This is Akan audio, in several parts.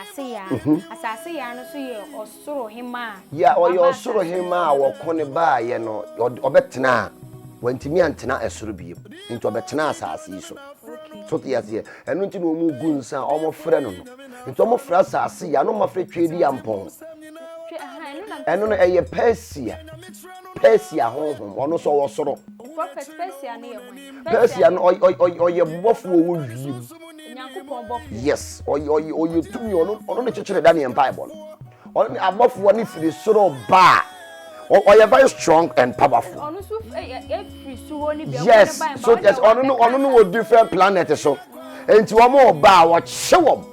Asase Yaa. Asase Yaa no nso yɛ ɔsoro hemaa a Yeah, ɔyɛ waba ɔsoro asase so. hemaa a wɔko ne baeɛ no, ɔbɛtenaa, wantumi antena ɛsoro bio, nti ɔbɛtenaa asase yi so. Okay. So te aseɛ, ɛno nti na wɔn gu nsa a wɔfrɛ no no. Nti wɔfrɛ asase Yaa no wɔafrɛ Tweediampɔn. Twe, aha, ɛno na mpɛ Ɛno no sɛ. ɛyɛ Persia, Persia honhom, ɔno nso ɔwɔ soro. Prophet, Persia no yɛ hwan? Persia Persia no no ɔyɛ bɔfoɔ ɔwɔ wiem. Nyankopɔn bɔfoɔ. Yes, ɔyɛ ɔyɛ ɔyɛ tumi ɔno ɔno ne kyekyere Daniel mpaebɔ no. Ɔno ne abɔfoɔ ne firi soro ba a ɔyɛ very strong and powerful. Ɔno nso efiri soro ne bia Yes, so yes, ɔno no ɔno no wɔ different planet so. Nti wɔn ba a wɔkye wɔn.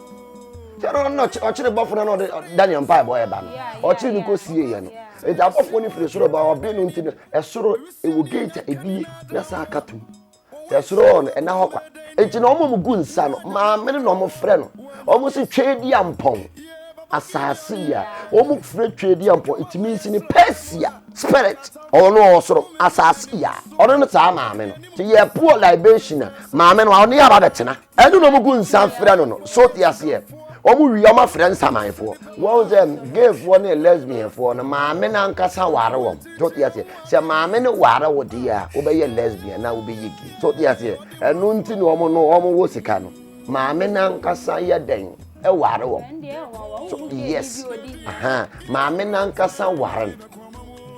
Sɛ ɔno no ɔkyere bɔfoɔ no na ɔde Daniel mpaebɔ ɛba no. Ɔkyere no kɔ sie yɛ no. Nti abɔfoɔ no firi soro ba ɔbe no nti no ɛsoro ɛwɔ gate a ebie na saa akatum. Sɛ soro hɔ no, ɛna hɔ kwa. Enti na wɔn gu nsa no, maame no na wɔn frɛ no. Wɔn si Tweediampɔn asase yi a wɔn frɛ Tweediampɔn, it means ne Persia spirit. Ɔno no ɔwɔ soro asase yi a ɔno no saa maame no. Ti yɛ pour libation a maame no ɔne aba bɛtena. Ɛno na wɔn gu nsa frɛ no no. So te aseɛ. Wɔn wie wɔn afrɛ nsamanfoɔ. Wɔn sɛ gayfoɔ ne lesbianfoɔ no maame no ankasa ware wɔn. So te aseɛ. Sɛ maame no ware wo deɛ a, wobɛyɛ lesbian na wobɛyɛ gay. So te aseɛ? Ɛno nti na wɔn no wɔn wɔ sika no. Maame no ankasa yɛ dɛn ɛware wɔn. So yes, aha, maame no ankasa ware no.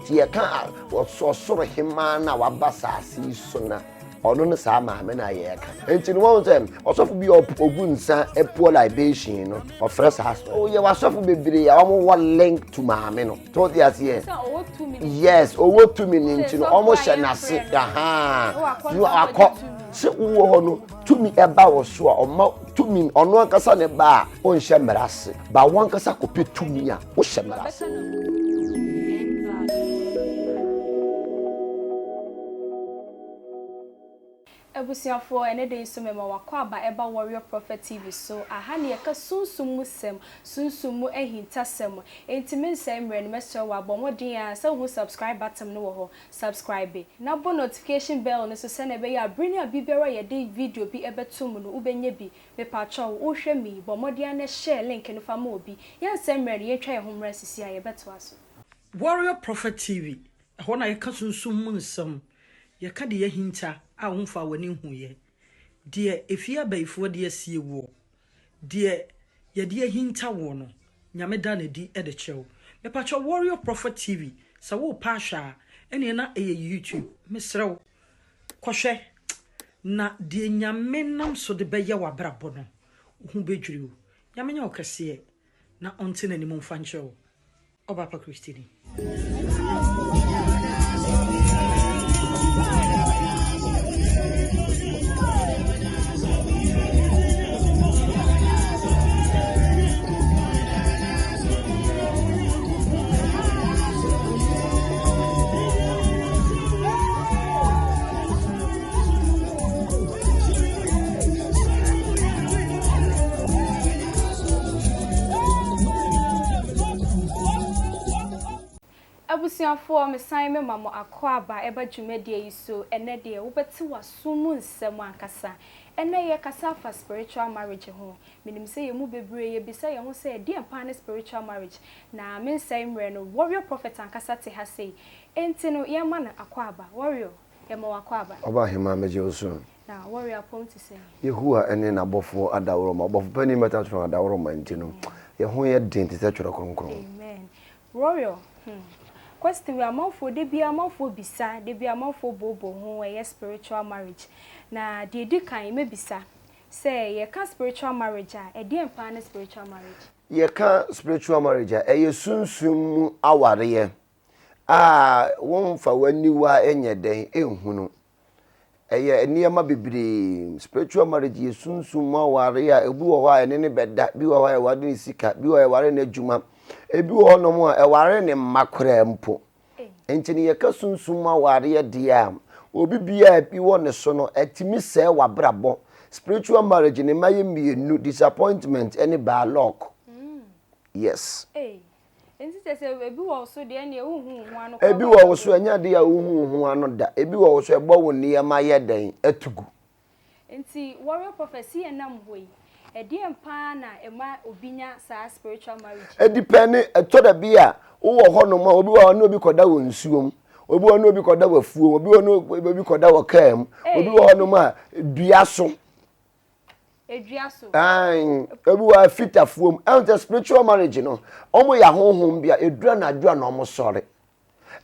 Ti yɛka ɔsoro hemaa no a waba saase yi so na ɔno ne saa maame no a yɛreka. Nti no wɔn sɛ ɔsɔfo bi a ɔgu nsa pour libation no, ɔfrɛ saa sɛ ɔyɛ wasɔfo bebree a wɔn wɔ link to maame no. So te aseɛ? Yes, ɔwɔ tumi no nti no wɔn hyɛ n'ase ahaa akɔ sɛ wowɔ hɔ no tumi ɛba wɔ so a ɔma tumi ɔno ankasa ne ba a ɔnhyɛ mmara ase ba wɔn ankasa kɔpɛ tumi a wohyɛ mmara ase. Abusuafoɔ, ɛnɛ da yi nso mema w'akwaaba ɛba Warrior Prophet TV so. Aha ne yɛka sunsum mu sɛm, sunsum mu ahintasɛm. Enti mensɛe mmerɛ no, mɛsrɛ wo a, bɔ mmɔden ara sɛ wohu subscribe button no wɔ hɔ, subscribe, na bɔ notification bell no so sɛdeɛ ɛbɛyɛ a bere ne abere biara a yɛde video bi ɛbɛto mu no wobɛnya bi. Mepakyɛw, wohwɛ me yi, bɔ mmɔden ara na share link no fa ma obi. Yɛnsɛe mmerɛ no, yɛntwa yɛn ho mmra sisi a yɛbɛtoa so. Warrior Prophet TV, ɛhɔ na yɛka sunsum mu nsɛm Yɛka deɛ ahinta a womfaa w'ani nhuiɛ, deɛ efie abayifoɔ de asie woɔ, deɛ yɛde ahinta woɔ no, Nyame da no adi de kyerɛ wo. Mepakyɛw Warrior Prophet TV, sɛ worepɛ ahwɛ a, ɛneɛ na ɛyɛ YouTube. Mesrɛ wo, kɔhwɛ, na deɛ Nyame nam so de bɛyɛ w'abrabɔ no, wo ho bɛdwiri wo. Nyame nyɛ wo kɛseɛ, na ɔnte n'anim mfa nkyerɛ wo. Ɔba pa Christine. Abusuafoɔ mesan me ma mo akwaaba ɛba dwumadie yi so ɛnɛ deɛ wobɛte w'aso mu nsɛm ankasa ɛnɛ yɛkasa afa spiritual marriage ho menim sɛ yɛn mu bebree yɛbisa yɛn ho sɛ ɛdeɛn paa ne spiritual marriage na mensɛe mmerɛ no warrior prophet ankasa te ha sei enti no yɛmma no akwaaba warrior yɛma wo akwaaba. Ɔba hemaa megye wo so. Na warrior apɔm te sɛn? Yehowa ne n'abɔfoɔ adaworoma. Ɔbɔfo panin Metatron adaworoma nti no, yɛn ho yɛ den te sɛ Twerɛ Kronkron. Amen. Royal, hmm. Question wei amanfoɔ da biara amanfoɔ bisa, da biara amanfoɔ booboo ho, ɛyɛ spiritual marriage. Na deɛ ɛdi kan mɛbisa sɛ yɛka spiritual marriage a, ɛdeɛn paa ne spiritual marriage? Yɛka spiritual marriage a, ɛyɛ sunsum mu awareɛ a womfa w'aniwa nyɛ dɛn nhunu. Ɛyɛ nneɛma bebree. Spiritual marriage yɛ sunsum mu aware a ebi wɔ hɔ a ɛne ne bɛda, bi wɔ hɔ a ɛware ne sika, bi wɔ hɔ a ɛware n'adwuma, ebi wɔ hɔnom a ɛware ne mma koraa mpo. Nti no yɛka sunsum mu awareɛ deɛ a, obi biara bi wɔ ne so no, ɛtumi sɛe w'abrabɔ. Spiritual marriage ne mma yɛ mmienu, disappointment ne bad luck. Yes. Enti kyerɛ sɛ ebi wɔ wo so deɛ ɛnneɛ wonhu wo ho ano koraa. Ebi wɔ wo so ɛnyɛ adeɛ a wohu wo ho ano da. Ebi wɔ wo so ɛbɔ wo nneɛma yɛ dɛn atu gu. Nti warrior prophet si yɛn nam hɔ yi. Ɛdeɛn paa na ɛma obi nya saa spiritual marriage yi? Ɛdipɛne, ɛtɔ da bi a wowɔ hɔnom a obi wɔ hɔ a ɔne obi kɔda wɔ nsuo mu, obi wɔ hɔ ne obi kɔda wɔ afuo mu, obi wɔ hɔ ne obi kɔda wɔ kaa mu, obi wɔ hɔnom a dua so. Edua so. Ae, obi wɔ a fitafuo mu. Ɛhu sɛ spiritual marriage no, wɔn yɛ ahonhom bi a ɛduru anadwo a na wɔn sɔre.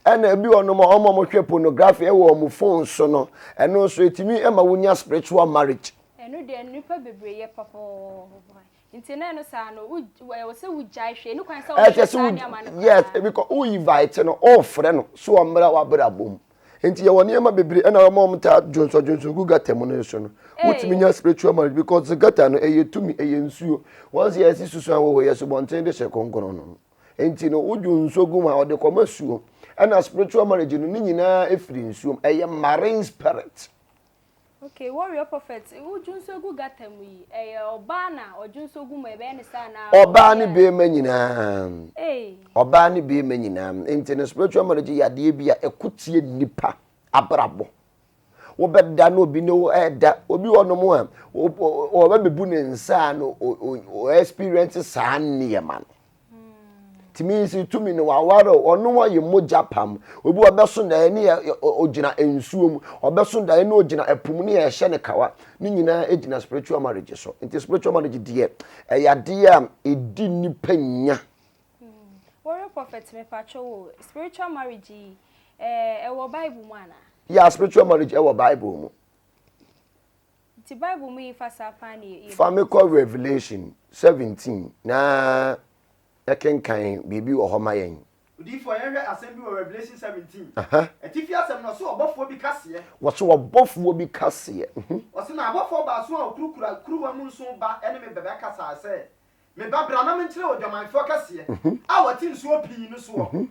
Ɛna ebi wɔ nom a wɔn a wɔhwɛ pornography wɔ wɔn phone so no, ɛno nso etumi ma wonya spiritual marriage. Ɛno deɛ nnipa bebree yɛ papaapa. Nti na ɛno saa no, wo ɛwɔ sɛ wogyae hwɛ. Ɛni kwan sɛ wohwɛ saa nneɛma no koraa. Yes, because wo invite no, wofrɛ no so ɔmmra w'abrabɔ mu. Nti yɛwɔ nneɛma bebree ɛna wɔn a wɔtaa dwonsɔ dwonsɔ gu gutter mu no nso no, wotumi nya spiritual marriage because gutter no ɛyɛ tumi, ɛyɛ nsuo. Wɔn sɛ yɛsi susuan wɔ hɔ yɛ subɔnten de hyɛ kronkron no. Nti no wodwo nsuo gu mu a ɔde kɔma suo. Ɛna spiritual marriage no ne nyinaa ɛfiri nsuo mu. Ɛyɛ marine spirit. Okay, warrior prophet, wodwo nsuo gu gutter mu yi, ɛyɛ ɔbaa na ɔdwo nsuo gu mu ɛbɛyɛ ne saa anaa? Ɔbaa ne bɛrima nyinaa. Ɔbaa ne bɛrima nyinaa. Nti no spiritual marriage yɛ adeɛ bi a ɛko tie nipa abrabɔ. Wobɛda na obi ne wo ɛda. Obi wɔ nom a ɔbɛbɛbu ne nsa a no o experience saa nneɛma no. Tumi nsi tumi no waware ɔno ɔyɛ mogya pam. Obi ɔbɛso daeɛ ne yɛ ɔgyina nsuo mu. Ɔbɛso daeɛ ne ɔgyina ɛpo mu ne yɛ ɛhyɛ ne kawa. Ne nyinaa gyina spiritual marriage so. Nti spiritual marriage deɛ ɛyɛ adeɛ a ɛdi nipa nya. Warrior prophet mepakyɛw o, spiritual marriage yi eh, ɛwɔ bible mu anaa? Yeah, spiritual marriage ɛwɔ bible mu. Nti bible mu yi fa saa paa ne yɛ. Fa me kɔ Revelation 17 na kenkan biribi wɔ hɔ ma yɛn. Odiyifoɔ, yɛnhwɛ asɛm bi wɔ Revelation 17. Atifi asɛm no, ɔse ɔbɔfoɔ bi kaseɛ. Wɔse ɔbɔfoɔ bi kaseɛ. Ɔse na abɔfoɔ baason a wɔkurakura kuruwa mu nson ba ne me bɛbɛkasaa sɛ, Me ba, bra na menkyerɛ wo odwamanfoɔ kɛseɛ a ɔte nsuo pii no soɔ.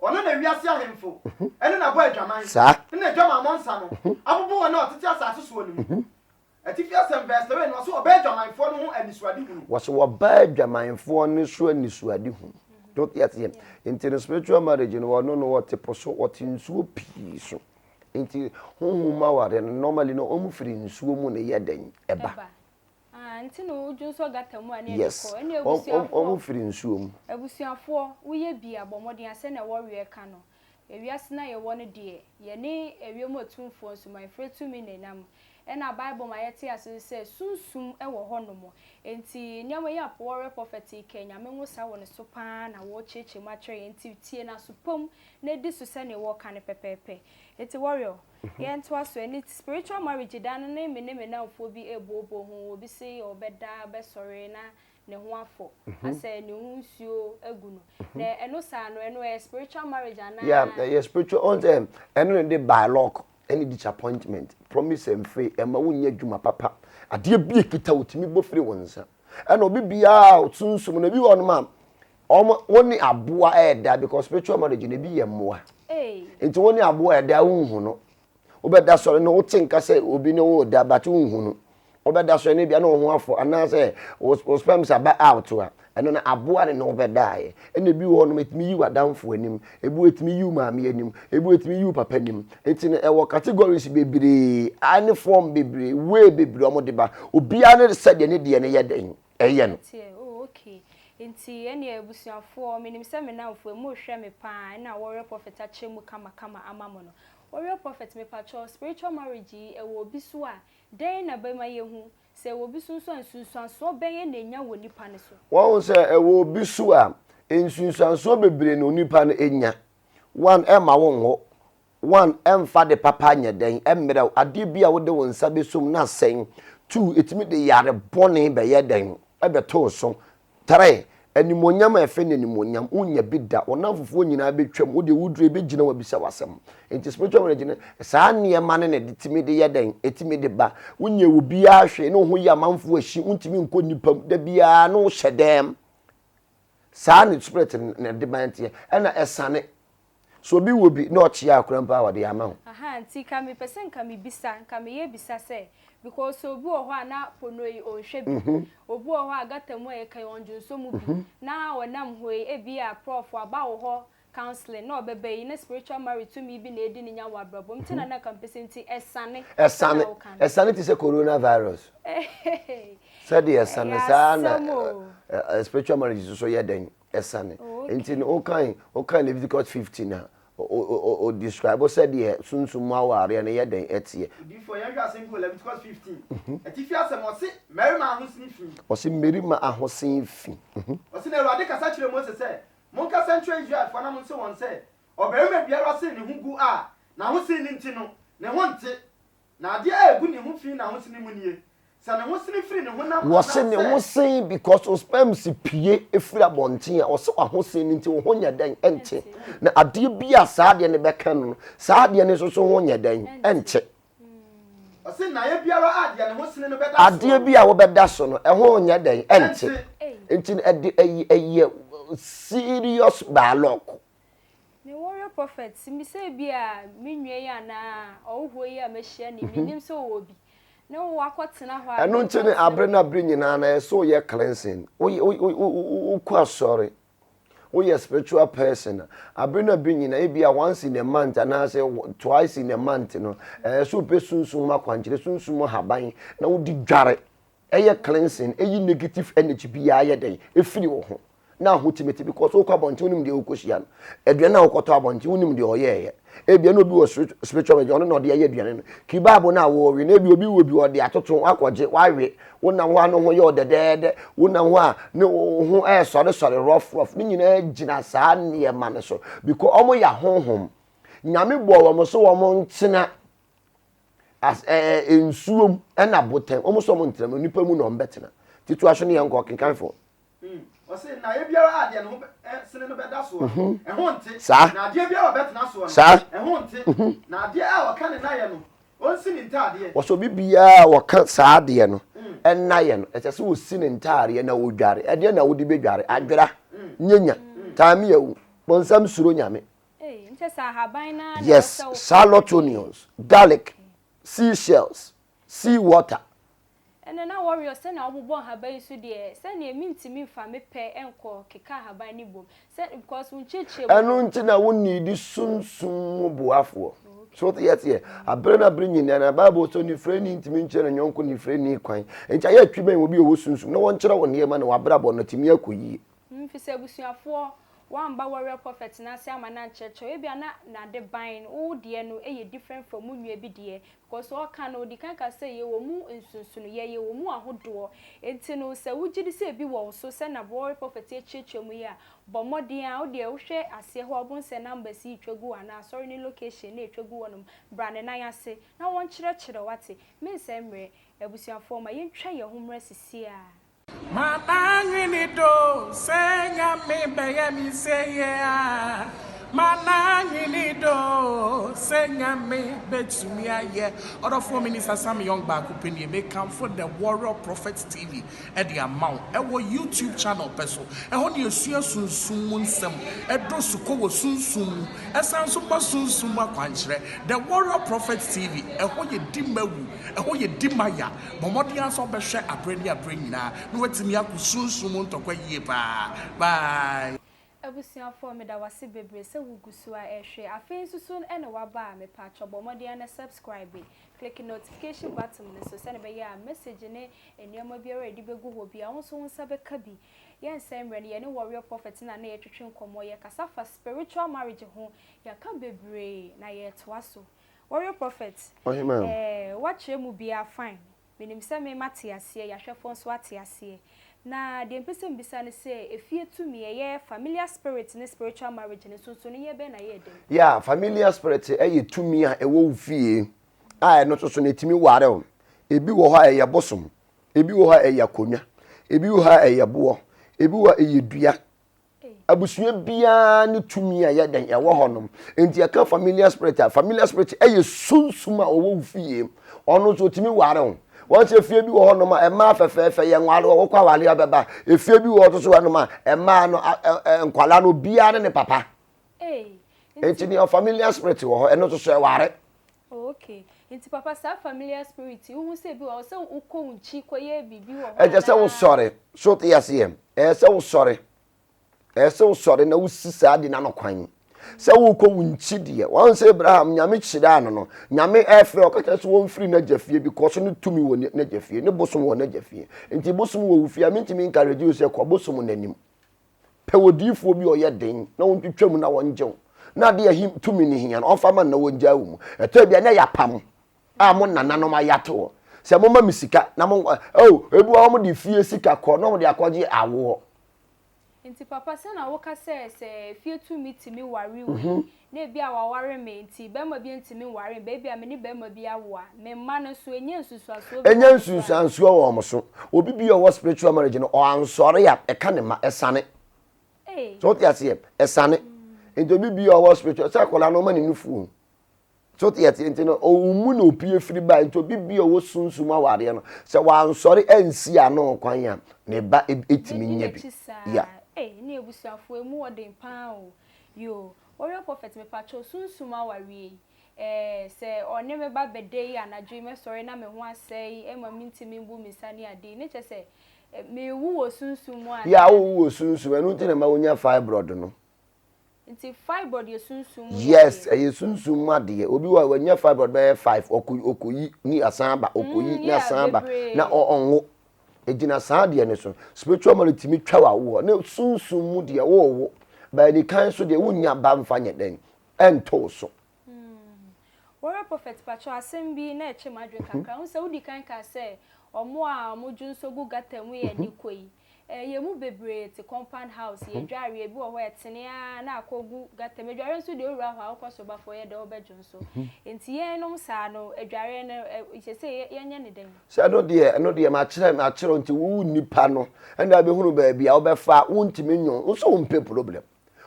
Ɔno na wiase ahemfo ne no abɔ adwaman, ne n'adwamammɔ nsa no abobo wɔn a wɔtete asase soɔ no mu. Atifi asɛm verse 3 no, ɔse ɔbaa adwamanfoɔ no ho anisoadehunu. Wɔse wɔbaa adwamanfoɔ no so anisoadehunu. Wote aseɛ? Nti no spiritual marriage no, ɔno no ɔte po so, ɔte nsuo pii so. Nti honhom mu awareɛ no normally no wɔn firi nsuo mu na ɛyɛ dɛn? Ɛba. Ah, nti na wodwo nso gata mu a ne yɛde Yes. kɔ. Ɛne Wɔn wɔn abusuafoɔ. wɔn firi nsuo mu. Abusuafoɔ, woyɛ bi a, bɔ mmɔden a sɛnea wɔweɛ ka no. Ewiase no a yɛwɔ no deɛ, yɛne ewiem atumfoɔ nsumanfrɛ tumi na ɛnam. Ɛna Bible ma yɛte ase nso sɛ sunsum wɔ hɔnom. Enti nneɛma yi a Warrior Prophet yi ka yi, Nyame nwosa wɔ ne so pa ara na wɔrekyerɛkyerɛ mu akyerɛ yɛn. Enti tie no aso pa mu na di so sɛnea wɔreka no pɛpɛɛpɛ. Enti Warrior, Yɛntoa so ɛne spiritual marriage da no ne me ne me nnamfoɔ bi rebooboo ho, obi se ɔbɛda bɛsɔre na ne ho afɔ, asɛ ne ho nsuo agu no. Na ɛno saa no, ɛno ɛyɛ spiritual marriage anaa? Yeah, ɛyɛ spiritual, ɔn sɛ ɛno ne de by luck ɛne disappointment, promise and fail, ɛma wonyɛ adwuma papa, adeɛ bi ekita wo tumi bɔ firi wo nsa. Ɛna obi biara sunsum no, ebi wɔ nom a, wɔn wo ne aboa ɛɛda because spiritual marriage no ebi yɛ mmoa nti wo ne aboa ɛda wonhu no wobɛda sɔre no wote nka sɛ obi ne wo da but wonhu no wobɛda sɔre no bia na wo ho afɔ anaasɛ wo sperms aba out a ɛno no aboa ne ne wobɛdaeɛ ɛna ebi wɔ hɔ nom ɛtumi yi w'adamfo anim ebi wɔ ɛtumi yi wo maame anim ebi wɔ ɛtumi yi wo papa anim nti no ɛwɔ categories bebree ne form bebree way bebree wɔn de ba obiara ne sɛdeɛ ne deɛ no yɛ dɛn ɛyɛ no. Teɛ, oh okay. Nti ɛneɛ abusuafoɔ, menim sɛ me nnamfoɔ yi, morehwɛ me paa, ɛna Warrior Prophet akyerɛ mu kama kama ama mo no. Warrior Prophet, mepakyɛw, spiritual marriage yi, ɛwɔ obi so a, dɛn na ɛbɛma yɛahu? Sɛ ɛwɔ obi so nso a, nsunsuansoɔ bɛn na ɛnya wɔ nipa no so? Wahu sɛ ɛwɔ obi so a, nsunsuansoɔ bebree na onipa no nya. One, ɛmma wo nwo. One, ɛmfa ade papa nyɛ dɛn? Ɛmmerɛ wo. Adeɛ bi a wode wo nsa bɛsɔ mu na asɛe. Two, ɛtumi de yare bɔne bɛyɛ dɛn? Ɛbɛto wo so. Three, animuonyam a ɛfɛ ne animuonyam, wonnya bi da. Wo nnamfofoɔ nyinaa bɛtwam, wo deɛ woduru ɛbɛgyina wo abisa wo asɛm. Nti spiritual marriage no, saa nneɛma no na ɛde tumi de yɛ dɛn? Ɛtumi de ba. Wonyɛ obiara hwee na wo ho yɛ amanfoɔ ahyi, wontumi nkɔ nnipa mu, da biara na wohyɛ dɛm. Saa ne spirit no na ɛde ban teɛ. Ɛna ɛsane. So obi wɔ bi na ɔkyea akora mpo a ɔde ama wo. Ahaa nti nka mepɛ sɛ nka mebisa nka meyɛ bisa sɛ because sɛ obi wɔ hɔ a na pono yi ɔnhwɛ bi obi wɔ hɔ a gutter mu a yɛka yi ɔndwonsɔ mu bi na ɔnam hɔ yi ebia prɔfo aba wo hɔ counseling na ɔbɛba yi na spiritual marriage tumi bi na edi ne nya wɔ abrabɔ mu nti na na nka mpɛ sɛ nti ɛsane Ɛsane sɛnea woka no. ɛsane te sɛ corona virus. Sɛdeɛ ɛsane Ɛyɛ saa na asɛm o. spiritual marriage nso so yɛ dɛn ɛsane. Oh, okay. Nti no wokan wokan Leviticus 15 a o o o describe sɛdeɛ sunsum mu awareɛ no yɛ dɛn ɛteɛ. Odiyifoɔ, yɛnhwɛ asɛm bi wɔ Leviticus 15, atifi asɛm, ɔse, Mmarima ahosen fi. Ɔse mmarima ahosen fi. Ɔse, Na Awurade kasa kyerɛɛ Mose sɛ, Monkasa nkyerɛ Israelfoɔ na monse wɔn sɛ, Ɔbarima biara se ne ho gu a, n'ahosene no nti no, ne ho nte. Na adeɛ a ɛgu ne ho fi n'ahosene mu nie, sɛ ne ho sene firi ne honam Wɔse ne anaasɛ. ho sen because wo sperms pue firi abɔnten a, wɔse w'ahosen no nti wo ho nyɛ dɛn? Ɛnte. Na adeɛ bi a saa adeɛ no bɛka no no, saa adeɛ no nso so ho nyɛ dɛn? Ɛnte. Ɔse nnaeɛ biara a deɛ ne ho sene no bɛda soɔ Adeɛ no. bi a wobɛda so no, ɛho nyɛ dɛn? Ɛnte. Ɛnte. Nti no ɛde ɛyɛ ɛyɛ serious bad luck. Me warrior prophet, me sɛ ebi a me nua yi anaa ɔhohoɔ yi a mahyia no yi, mennim sɛ ɔwɔ bi, ne wo akɔtena hɔ a, Ɛno nti ne menkɔtena abere no abere nyinaa no ɛyɛ sɛ woyɛ cleansing, woyɛ wo wo wo wokɔ asɔre, woyɛ spiritual person a, abere no abere nyinaa ebi a once in a month anaasɛ twice in a month no, ɛyɛ sɛ wopɛ sunsum mu akwankyerɛ, sunsum mu haban na wode dware, ɛyɛ cleansing, ɛyi negative energy biara yɛ dɛn ɛfiri wo ho na ahotimete because wokɔ abɔnten wonim deɛ wokɔhyia no, aduane a wokɔtɔ abɔnten wonim deɛ ɔyɛɛyɛ, ebia na obi wɔ spiritual manager ɔno na ɔde ayɛ aduane no, kebab no a wɔwe no ebia obi wɔ bi ɔde atoto akɔgye wawe, wonam hɔ a ne ho yɛ ɔdɛdɛɛdɛ, wonam hɔ a ne ho ɛresɔresɔre rough rough, ne nyinaa gyina saa nneɛma no so because wɔn yɛ ahonhom, Nyame bɔɔ wɔn so wɔn ntena as ɛɛ eh, nsuo mu ɛna abotan wɔn nso wɔn ntena mu nipa mu na wɔn bɛtena titi aso ne yɛn nkɔ kenkan fo. Hmm. Ɔse nnaeɛ biara a deɛ ne ho sene no bɛda soɔ no, mhm. ɛho nte. Saa. Na adeɛ biara a ɔbɛtena soɔ no, Saa. ɛho nte. Mhm. Na adeɛ a ɔka ne naeɛ no, ɔnsi ne ntaadeɛ. Wɔsɛ obi biara a wɔka saa adeɛ no mm. ɛnaeɛ no, ɛsɛ sɛ ɔsi ne ntaadeɛ na ɔdware. Ɛdeɛ na wode bɛdware? Adwera, mm. nyanya, mm. taamiawu, bɔnsam suro nyame. Yes, shallot onions, garlic, sea shells, sea water. Ɛnɛ na warrior sɛnea wobobɔ nhaban yi so deɛ sɛnea mentumi nfa me pɛ nkɔ keka nhaban no bom sɛ because wo nkyerɛkyerɛ mu Ɛno nti na wo need sunsum mu boafoɔ. So wote aseɛ? Abere na abere nyinaa na Bible sɛ onifirani ntumi nkyerɛ ne yɔnko nifirani kwan. Nti ayɛ atwi bɛn obi a ɔwɔ sunsum na wɔnkyerɛ wo nneɛma na w'abrabɔ no atumi akɔ yie. Mfisɛ abusuafoɔ Woamba warrior prophet no ase ama no ankyerɛkyerɛ wo, ebia na n'adeban no, wo deɛ no yɛ different from wo nua bi deɛ, because ɔreka no ɔdi kan ka sɛ yɛwɔ mu nsonsonoeɛ, yɛwɔ mu ahodoɔ, enti no sɛ wogye di sɛ ebi wɔ wo so sɛnea warrior prophet yi akyerɛkyerɛ mu yi a, bɔ mmɔden ara, wo deɛ wohwɛ aseɛ hɔ a wobɛhu sɛ numbers yi retwa gu hɔ anaa asɔre no location no retwa gu hɔnom, bra ne nan ase na wɔnkyerɛkyerɛ wo, wate? Mensɛe mmerɛ, abusuafoɔ ma yɛntwa yɛn ho mmra sisiaa. Mananwene do sɛ Nyame bɛyɛ me seyɛ a Mananwene do sɛ Nyame bɛtumi ayɛ Ɔdɔfoɔ Minister Sam Young baako pɛ nie Mekamfo The Warrior Prophet TV de ama wo Ɛwɔ YouTube channel pɛ so Ɛhɔ na yɛsua sunsum mu nsɛm Ɛdɔ sukɔ wɔ sunsum mu Ɛsan nso ma sunsum mu akwankyerɛ The Warrior Prophet TV Ɛhɔ yɛ di mawu Ɛhɔ yɛ di maya Bɔ mmɔden ara sɛ wobɛhwɛ aberɛ ne aberɛ nyinaa na woatumi ako sunsum mu ntɔkwa yie paa. Bye. Abusuafoɔ meda wase bebree sɛ wo guso a ɛhwɛ afei nso so na waba a mepaatwɔ bɔ mmɔden ara na subscribe click notification button no so sɛnea ɛbɛyɛ a message ne nnoɔma biara a yɛde bɛgu hɔ biara wo nso wo nsa bɛka bi yɛnsɛe mmerɛ no yɛne warrior prophet no a na yɛtwetwe nkɔmmɔ yɛkasa fa spiritual marriage ho yɛaka bebree na yɛretoa so Warrior Prophet, Ɔhemaa. eh, woakyerɛ mu biaa fine. Menim sɛ me mate aseɛ, yɛahwɛfoɔ nso ate aseɛ. Na deɛ mpɛ sɛ mebisa ne sɛ, efie tumi, ɛyɛ familiar spirit ne spiritual marriage no, nsonsonoeɛ bɛn na ɛyɛ ɛda mu? Yeah, familiar spirit yɛ tumi a ɛwɔ wo fie a ɛno nso so no ɛtumi ware wo. Ebi wɔ hɔ a ɛyɛ bosom, ebi wɔ hɔ a ɛyɛ akonnwa, ebi wɔ hɔ a ɛyɛ boɔ, ebi wɔ hɔ a ɛyɛ dua. Abusua biara ne tumi a ɛyɛ dɛn ɛwɔ hɔnom. Nti yɛka familiar spirit a, familiar spirit ɛyɛ sunsum a ɔwɔ wo fie. Ɔno nso ɔtumi ware wo. Wɔn sɛ efie bi wɔ hɔnom a mmaa fɛfɛɛfɛ yɛ nware wɔ wokɔ aware abɛba. Efie bi wɔ hɔ nso hɔnom a mmaa no nkwadaa no obiara ne ne papa. Nti nea familiar spirit wɔ hɔ ɛno nso so ɛware. Oh okay. Nti papa saa familiar spirit yi wohu sɛ ebi wɔ hɔ sɛ wokɔ wo nkyi kɔyɛ biribi wɔ hɔ Ɛkyɛ sɛ anaa? wosɔre. So te aseɛ? Ɛyɛ sɛ wosɔre. Ɛyɛ sɛ wosɔre na wosi saa ade no ano kwan. Sɛ wokɔ wo nkyi deɛ, wɔn sɛ Abraham Nyame hyiraa no no, Nyame ɛfrɛ ɔka kyerɛ sɛ wɔmfiri n'agya fie because ne tumi wɔ n'agya fie, ne bosom wɔ n'agya fie. Nti bosom wɔ wo fie a, mentumi encourage wo sɛ kɔ bosom n'anim. Pɛ odiyifoɔ bi a ɔyɛ den na ɔntwitwa mu na ɔngye wo. Na adeɛ a tumi no hia no, ɔmfa ma no na wɔngyaa wo mu. Ɛtɔ bi a na ɛyɛ apam a mo nananom ayɛ ato hɔ. Sɛ moma me sika na mo, oh, ebi wɔ hɔ wɔde fie sika kɔ na wɔde akɔgye awoɔ. Nti papa sɛ na woka sɛ sɛ fie tumi tumi ware wo yi na ebia waware me nti barima bi ntumi nware me but ebia me ne barima bi awo a me mma no nso ɛnyɛ nsunsuansoɔ bi Ɛnyɛ wɔ wɔn so anaa? nsunsuansoɔ wɔ wɔn so. Obi bi a ɔwɔ spiritual marriage no ɔansɔre a ɛka ne mma ɛsane. Ei. So wote aseɛ? Ɛsane. Nti obi bi a ɔwɔ spiritual sɛ akwadaa no ɔma ne nufuo. So te aseɛ nti no ɔwo mu na opie firi ba nti obi bi a ɔwɔ sunsum awareɛ no sɛ wansɔre ansi ano kwan a ne ba ɛtumi Bɛdi nya bi. n'akyi saa. Yeah. Ei ne abusuafoɔ emu wɔ den paa o. Yoo. Warrior Prophet mepakyɛw sunsum awareɛ yi eh sɛ ɔne me ba bɛda yi anadwo yi mɛsɔre na me ho asɛe ɛma mentumi mbu me nsa ne ade yi ne kyerɛ sɛ mewu wɔ sunsum mu anaa? Yeah wowu wɔ sunsum ɛno nti na ɛma wonya fibroid no. Nti fibroid yɛ sunsum mu Yes, yadeɛ? ɛyɛ sunsum mu adeɛ. Obi wɔ hɔ a wanya fibroid bɛyɛ five, ɔkɔ ɔkɔyi ne asan aba, ɔkɔyi ne Yeah, asan aba na bebree. ɔ ɔnwo. Ɛgyina saa adeɛ no so. Spiritual marriage tumi twa w'awoɔ ne sunsum mu deɛ worewo. But anikan so deɛ wonnya ba mfa nyɛ dɛn? Ɛnto wo so. Warrior Prophet pakyɛw asɛm bi na ɛkye m'adwene kakra. Wohu sɛ wodi kan kaa sɛ ɔmo a ɔmo dwonsɔ gu gutter mu yɛ de kɔ yi, eh, yɛn mu bebree te compound house, yɛdware, ebi wɔ hɔ a ɛtene ara na akɔ gu gutter mu. Adwareɛ nso deɛ owura hɔ a wokɔ so ba fɔ yɛ dɛ wobɛdwonsɔ. Nti yɛn nom saa no, adwareɛ no, eh, seesei yɛnyɛ no dɛn? Sɛ ɛno deɛ, ɛno deɛ makyerɛ, makyerɛ wo nti wo nipa no ɛna abɛhunu baabi a wobɛfa, wontumi nwo, wo nso wompɛ problem.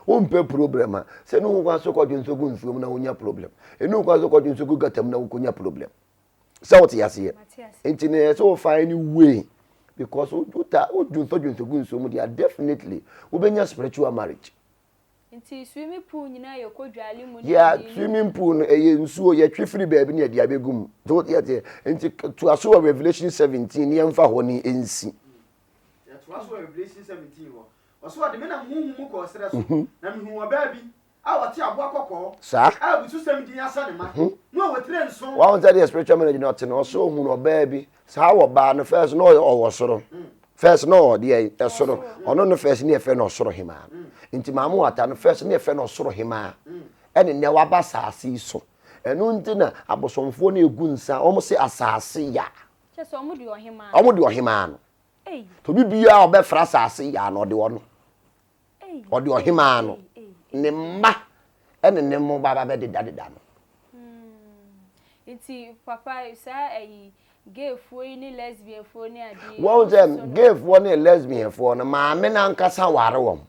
Wompɛ problem a, sɛ ɛnu ho kwan so kɔdwe nso gu nsuo mu na wonya problem. Ɛnu ho kwan so kɔdwe nso gu gata mu na wokɔnya problem. Sɛ wote aseɛ. Nti no ɛsɛ wo find way because wota wodwonsɔ dwonsɔ gu nsuo mu deɛ definitely wobɛnya spiritual marriage. Nti swimming pool nyinaa yɛ kɔ dwale mu ne Yeah, adeɛ no swimming pool no ɛyɛ nsuo yɛtwe firi baabi ne yɛde abɛgu mu. So wote aseɛ. Nti toa so wɔ Revelation 17 ne yɛmfa hɔ ne nsi. Yɛtoa so wɔ Revelation 17 hɔ. Ɔse ɔde me nam honhom mu kɔɔ serɛ so, na mehuu ɔbaa bi a ɔte aboa kɔkɔɔ Saa. a abususɛm din ahyɛ ne ma, na ɔwɔ tire nson. Wahu sɛdeɛ spiritual marriage no ɔte no, ɔse ɔhunu ɔbaa bi, saa ɔbaa no first na ɔyɛ ɔwɔ soro, first na ɔwɔ deɛ ɛsoro, ɔno no first ne yɛfrɛ no ɔsoro hemaa no, nti Maame Wata no first ne yɛfrɛ no ɔsoro hemaa, ɛne nnɛ waba asaase yi so, ɛno nti na abosomfoɔ no egu nsa, wɔn se asaase ya. Kyɛ sɛ wɔn de ɔhemaa no. Wɔn de ɔhemaa no. Nti obi biara a ɔbɛfra asase yi ano, ɔde ɔno, ɔde ɔhemaa no, ne mma ɛne ne mo ba ba bɛdedadeda no. Hmm. Nti papa saa ayi gayfoɔ yi ne lesbianfoɔ ne adeɛ. Wɔn sɛ gayfoɔ ne lesbianfoɔ no maame no ankasa ware wɔn.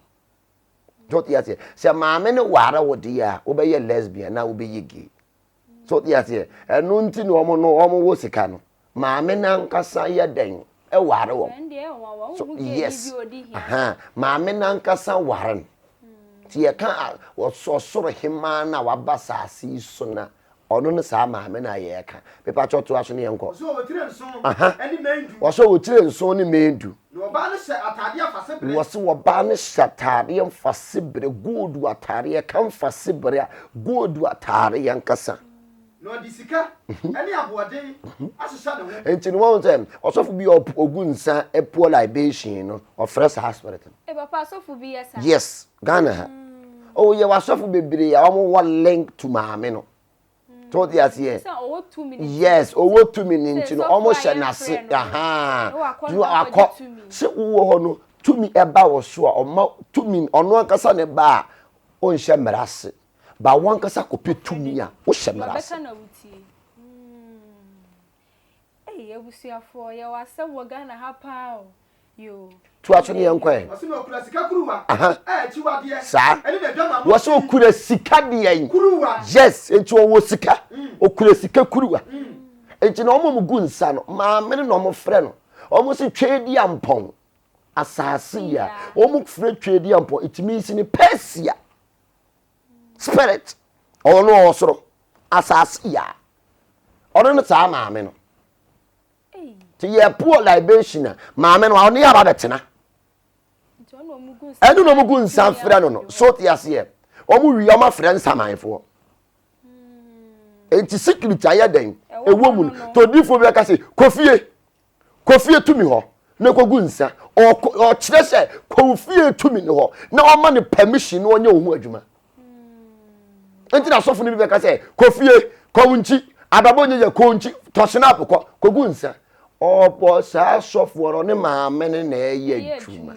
So te aseɛ sɛ maame no ware wo deɛ a wobɛyɛ lesbian na wobɛyɛ gay. So te aseɛ ɛno nti na wɔn no wɔn wɔ sika no maame nankasa yɛ dɛn ɛware wɔn. So yes aha maame nankasa ware no. Ti yɛ ka ɔsoro hemaa na waba saase yi so na ɔno ne saa maame na yɛ ka. Pepa kyɛ ɔto aso ne yɛn kɔ. Ɔsɛ ɔwɔ nson ɛne mmɛn du. Ɔsɛ ɔwɔ nson ne mmɛn du. Na ɔbaa no hyɛ ataadeɛ mfasebere. Wɔse ɔbaa no hyɛ ataadeɛ mfasebere, gold ataadeɛ, yɛka mfasebere a, gold ataadeɛ ankasa. Na ɔde sika ne aboɔden ahyehyɛ ne ho. Nti no wɔn sɛ ɔsɔfo bi a ɔgu nsa pour libation no, ɔfrɛ saa spirit no. Ee papa asɔfo bi yɛ saa. Yes, Ghana ha. Oh yɛwɔ asɔfo bebree a wɔn wɔ link to maame no. So wote aseɛ? Yes, ɔwɔ tumi no nti no ɔmo hyɛ n'ase ahaa wakɔ sɛ wowɔ hɔ no tumi ɛba wɔ so a ɔma tumi ɔno ankasa ne ba a ɔnhyɛ mmara ase ba wɔn ankasa kɔpɛ tumi a wohyɛ mmara ase. Ei abusuafoɔ yɛwɔ asɛm wɔ Ghana ha paa o yoo. Toa so ne yɛn kɔ ɛ. Ɔse na ɔkura sika kuruwa Aha. a akyiwadeɛ Saa. ɛne n'adwamammɔ Wɔse fi. ɔkura sika deɛn? Kuruwa. Yes, nti ɔwɔ sika. Ɔkura sika kuruwa. Nti na wɔn a wɔgu nsa no, maame no na wɔfrɛ no. Wɔn se Tweediampɔn asase yi a, wɔn frɛ Tweediampɔn, it means ne Persia spirit. Ɔno ɔwɔ soro asase yi a, ɔno ne saa maame no. Nti yɛ pour libation a, maame no ɔne aba bɛtena. Ɛno na ɔmo gu nsa frɛ no no. So te aseɛ. Wɔn wie wɔn afrɛ nsamanfoɔ. Nti secret ayɛ dɛn? Ɛwɔ mu no. Todifoɔ bi aka sɛ kɔ fie, kɔ fie tumi hɔ na kɔgu nsa. Ɔkyerɛ sɛ kɔ fie tumi no hɔ na ɔma no permission na ɔnyɛ wo ho adwuma. Nti na asɔfo no bi bɛka sɛ kɔ fie, kɔ wo nkyi, abrabɔ nyɛ yɛ kɔ nkyi, tɔ snap kɔ, kɔgu nsa. Ɔbɔ saa asɔfoɔ no ne maame no na ɛyɛ adwuma.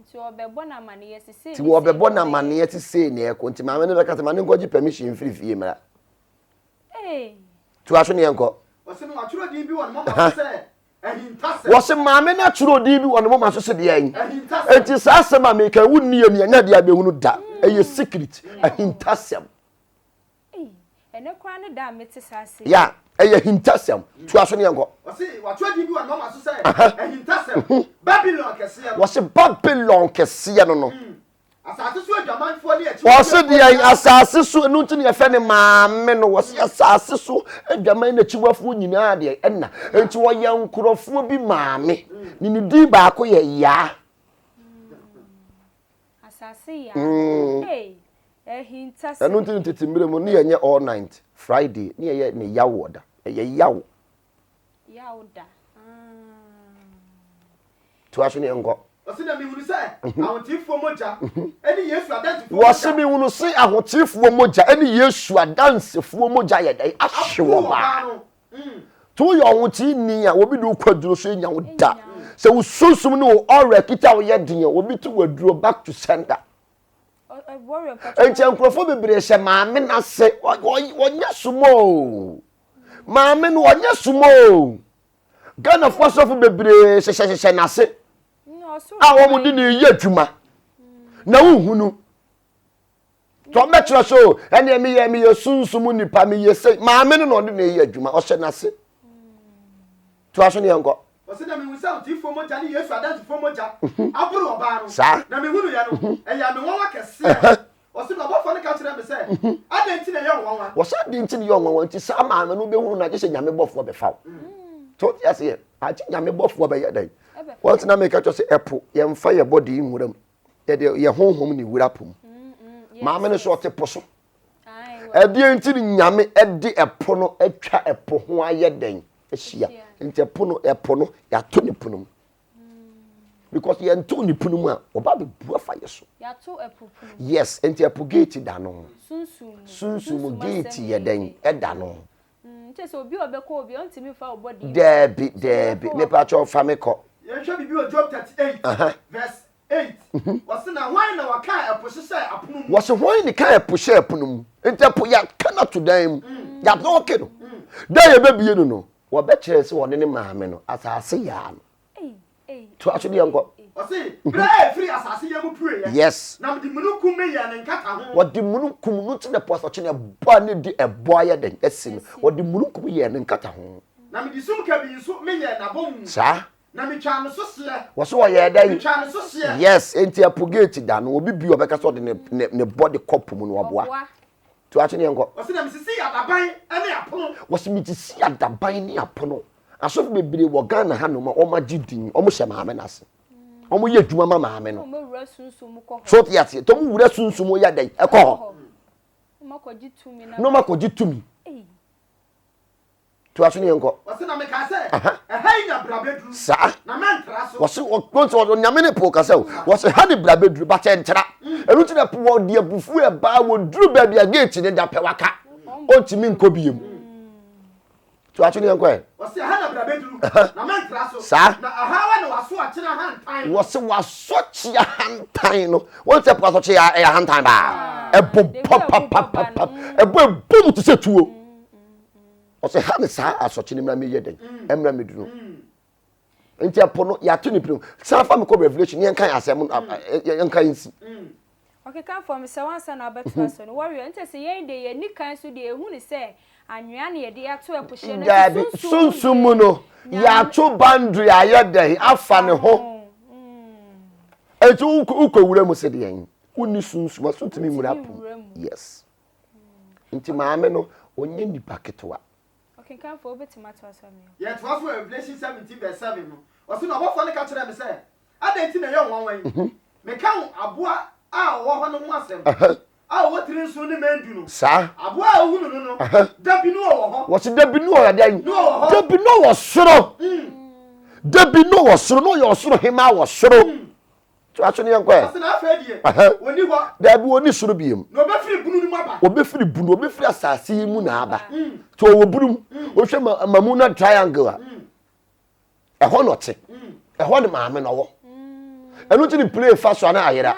Nti wɔbɛbɔ no amaneɛ sɛ sei ne sei na wɔbɛbɔ no amaneɛ sɛ sei na ɛkɔ. Nti maame no bɛka sɛ ma no nkɔgye permission mfiri fie mmra. Toa so ne yɛnkɔ. Wɔse no watwerɛ din bi wɔ ne moma so sɛ ahintasɛm. Wɔse maame no atwerɛ din bi wɔ ne moma so sɛ deɛn? Ahintasɛm. Nti saa asɛm a meka wonni ani ɛnyɛ adeɛ a bɛhunu da. Ɛyɛ secret, ahintasɛm. Ei, ɛnɛ koraa ne da a mete saa ase yi. Ya, ɛyɛ ahintasɛm. Toa so ne yɛnkɔ. Ɔse, wɔatwerɛ din bi wɔ ne moma so sɛ, Aha. Ahintasɛm, Babilon kɛseɛ no. Wɔse Babilon kɛseɛ no no. Asase so adwamanfoɔ ne akyiwadeɛfoɔ Wɔse deɛ nyinaa. asase so, ɛno nti na yɛfrɛ no maame no. Wɔse asase so adwaman ne akyiwafoɔ nyinaa deɛ ɛna. Nti wɔyɛ nkurɔfoɔ bi maame. Ne ne din baako yɛ Yaa. Asase yaa. Mm. Hey, ahintasɛm. Ɛno nti no tete mmerɛ mu ne yɛnyɛ all night Friday ne yɛyɛ ne yawo da. Ɛyɛ yawo. Yawo da. Ah. Toa so ne yɛnkɔ. Ɔse na mehunu sɛ mhm. ahoteefoɔ mogya mhm. ne Yesu adansefoɔ mogya. Wɔse mehunu se ahoteefoɔ mogya ne Yesu adansefoɔ mogya yɛ dɛn ahye wɔ baa no. To woyɛ ɔhoteeni a obi de wo kɔ aduro so enya wo da. Sɛ wo sunsum ne wo aura kita wo yɛ den a obi to wo aduro back to sender. Nti nkurɔfoɔ bebree hyɛ maame no ase ɔnyɛ soma o. Maame no ɔnyɛ soma o. Ghanafoɔ asɔfo bebree hyehyɛhyehyɛ n'ase a wɔn de ne yɛ adwuma na wohunu. Tɔ mɛkyerɛ so o, ɛneɛ meyɛ meyɛ sunsum nipa meyɛ sei. Maame no na ɔde na ɛyɛ adwuma, ɔhyɛ n'ase. Toa so ne yɛnkɔ. Ɔse na mehu sɛ odiyifoɔ mogya ne Yesu adansefoɔ mogya aboro ɔbaa no. Saa. Na mehunuiɛ no, ɛyɛɛ me nwanwa kɛseɛ. Ɔse na ɔbɔfoɔ no ka kyerɛɛ me sɛ, Adɛn nti na ɛyɛ wo nwanwa? Wɔse adɛn nti na ɛyɛ wo nwanwa? Nti saa maame no wobɛhunu no agye sɛ Nyame bɔfoɔ bɛfa wo. So wote aseɛ? Agye Nyame bɔfoɔ bɛyɛ dɛn? Wɔn na meka kyerɛ sɛ ɛpo yɛmfa yɛ bɔde nwura mu. Yɛde yɛ honhom ne wura po mu. Maame no so ɔte po so. Ɛdeɛ nti ne Nyame ɛde ɛpo no atwa ɛpo ho ayɛ dɛn ahyia. Nti ɛpo no ɛpo no yɛato ne pono mu. Because yɛnto ne pono mu a ɔba bɛbu afa yɛ so. Yes, nti ɛpo gate da no. Sunsum mu gate yɛ dɛn ɛda no. Kyerɛ sɛ obi a ɔbɛkɔ obi ɔntumi nfa wo body. Daabi daabi mepa kyɛw fa me kɔ. Yɛnhwɛ biribi wɔ Job 38 verse 8. Wɔse na hwan na wɔkaa ɛpo hyehyɛɛ apono mu? Wɔse hwan ne kaa ɛpo hyɛɛ ɛpono mu? Nti ɛpo yɛaka no ato dan mu. Yɛadɔɔke no. Da a yɛbɛbie no no, wɔbɛkyerɛ sɛ ɔne ne maame no, asase yaa no. Toa so deɛ nkɔ. Ɔse, berɛ a ɛfiri asase yɛ mu pueeɛ. Yes. Na mede mununkum me yɛɛ ne nkataho. Wɔde mununkum no ti na po asɔkye na ɛbɔ a ne di ɛbɔ ayɛ dɛn asi no. Wɔde mununkum yɛɛ ne nkataho. Na mede sum kabii nso me yɛɛ n'abɔmu. Saa. Na metwaa ne so hyeɛ. Wɔse wɔyɛɛ dɛn? Metwaa ne so hyeɛ. Yes, enti ɛpo gate da no, obi bi ɔbɛka sɛ ɔde ne ne ne body kɔ po mu no ɔboa. Toa so ne yɛnkɔ. Wɔse na mesisii adaban ne apono. Wɔse mesisii adaban ne apono. Asɔfo bebree wɔ Ghana hanom a wɔn agye din, wɔn hyɛ maame no ase. Wɔn yɛ adwuma ma maame no. So te aseɛ, tɔm wura sunsum yɛ dɛn? Ɛkɔ hɔ. Na wɔn akɔgye tumi. Toa so ne yɛnkɔ. Wɔse na mekaa sɛ, ɛha yi na bra bɛduru, Saa. na mɛntra so. Wɔse wɔn sɛ Onyame ne po kasa o. Wɔse ha ne bra bɛduru, but ɛntra. Ɛno nti na po wɔde abufuo ɛbaa wɔduru baabi a gate ne da pɛ waka. Ɔntumi nkɔ biem. Toa so ne yɛnkɔ ɛ. Wɔse ɛha na bra bɛduru, na mɛntra so. Saa. Na ɛha ara na w'asoɔkye ahantan no. Wɔse w'asoɔkye ahantan no. Wɔn sɛ po asɔkye ɛyɛ ahantan paa. Ɛbɔ papapapap. Ɛbɔ ɛbɔ mu te sɛ tuo. Ɔsɛ ha ne saa asɔkye no mmra meyɛ dɛn mmra meduru nti ɛpo no yɛato ne pino san fa me kɔ revelation yɛnka yɛ asɛm yɛnka yɛnsi Ɔkeka fam sɛ wansa na abɛtoa so no wɔreɛ nti sɛ yɛn de yɛn ni kan so deɛ ehu ne sɛ anwea na yɛde ato ɛpo hyɛ no Daabi sunsum mu no yɛato boundary ayɛ dɛn afa ne ho nti wokɔ wura mu sɛ deɛn wonni sunsum aso ntumi nwura po yes Nti maame no, ɔnyɛ nipa ketewa. Ɔkenkanfoɔ, wobɛtumi atoa so ama yɛn? Yɛtoa so wɔ Revelation 17 verse 7 no, ɔse, Na ɔbɔfoɔ no ka kyerɛɛ me sɛ, Adɛn nti na ɛyɛ wo nwanwa yi? Meka wo aboa a ɔwɔ hɔ no ho asɛm, a A ɔwɔ tiri nson ne mmɛn du no. Saa. Aboa a wohunu no no, da bi no ɔwɔ hɔ. Wɔsi da bi no ɔyɛ dɛn? No ɔwɔ hɔ. Da bi no ɔwɔ soro. Da bi no ɔwɔ soro, na ɔyɛ ɔsoro hemaa wɔ soro. To aso ne yɛn kɔ ɛ. Ɔsi na afei deɛ, ɔni hɔ. Dabi ɔni soro biem. Na ɔbɛfiri bunu no mu aba. Ɔbɛfiri bunu, ɔbɛfiri asase yi mu na aba. To ɔwɔ bunu mu. Wohwɛ mamu na triangle a. Ɛhɔ na ɔte. Ɛhɔ ne maame na ɔwɔ. Ɛno nti ne plane fa so a na ayera.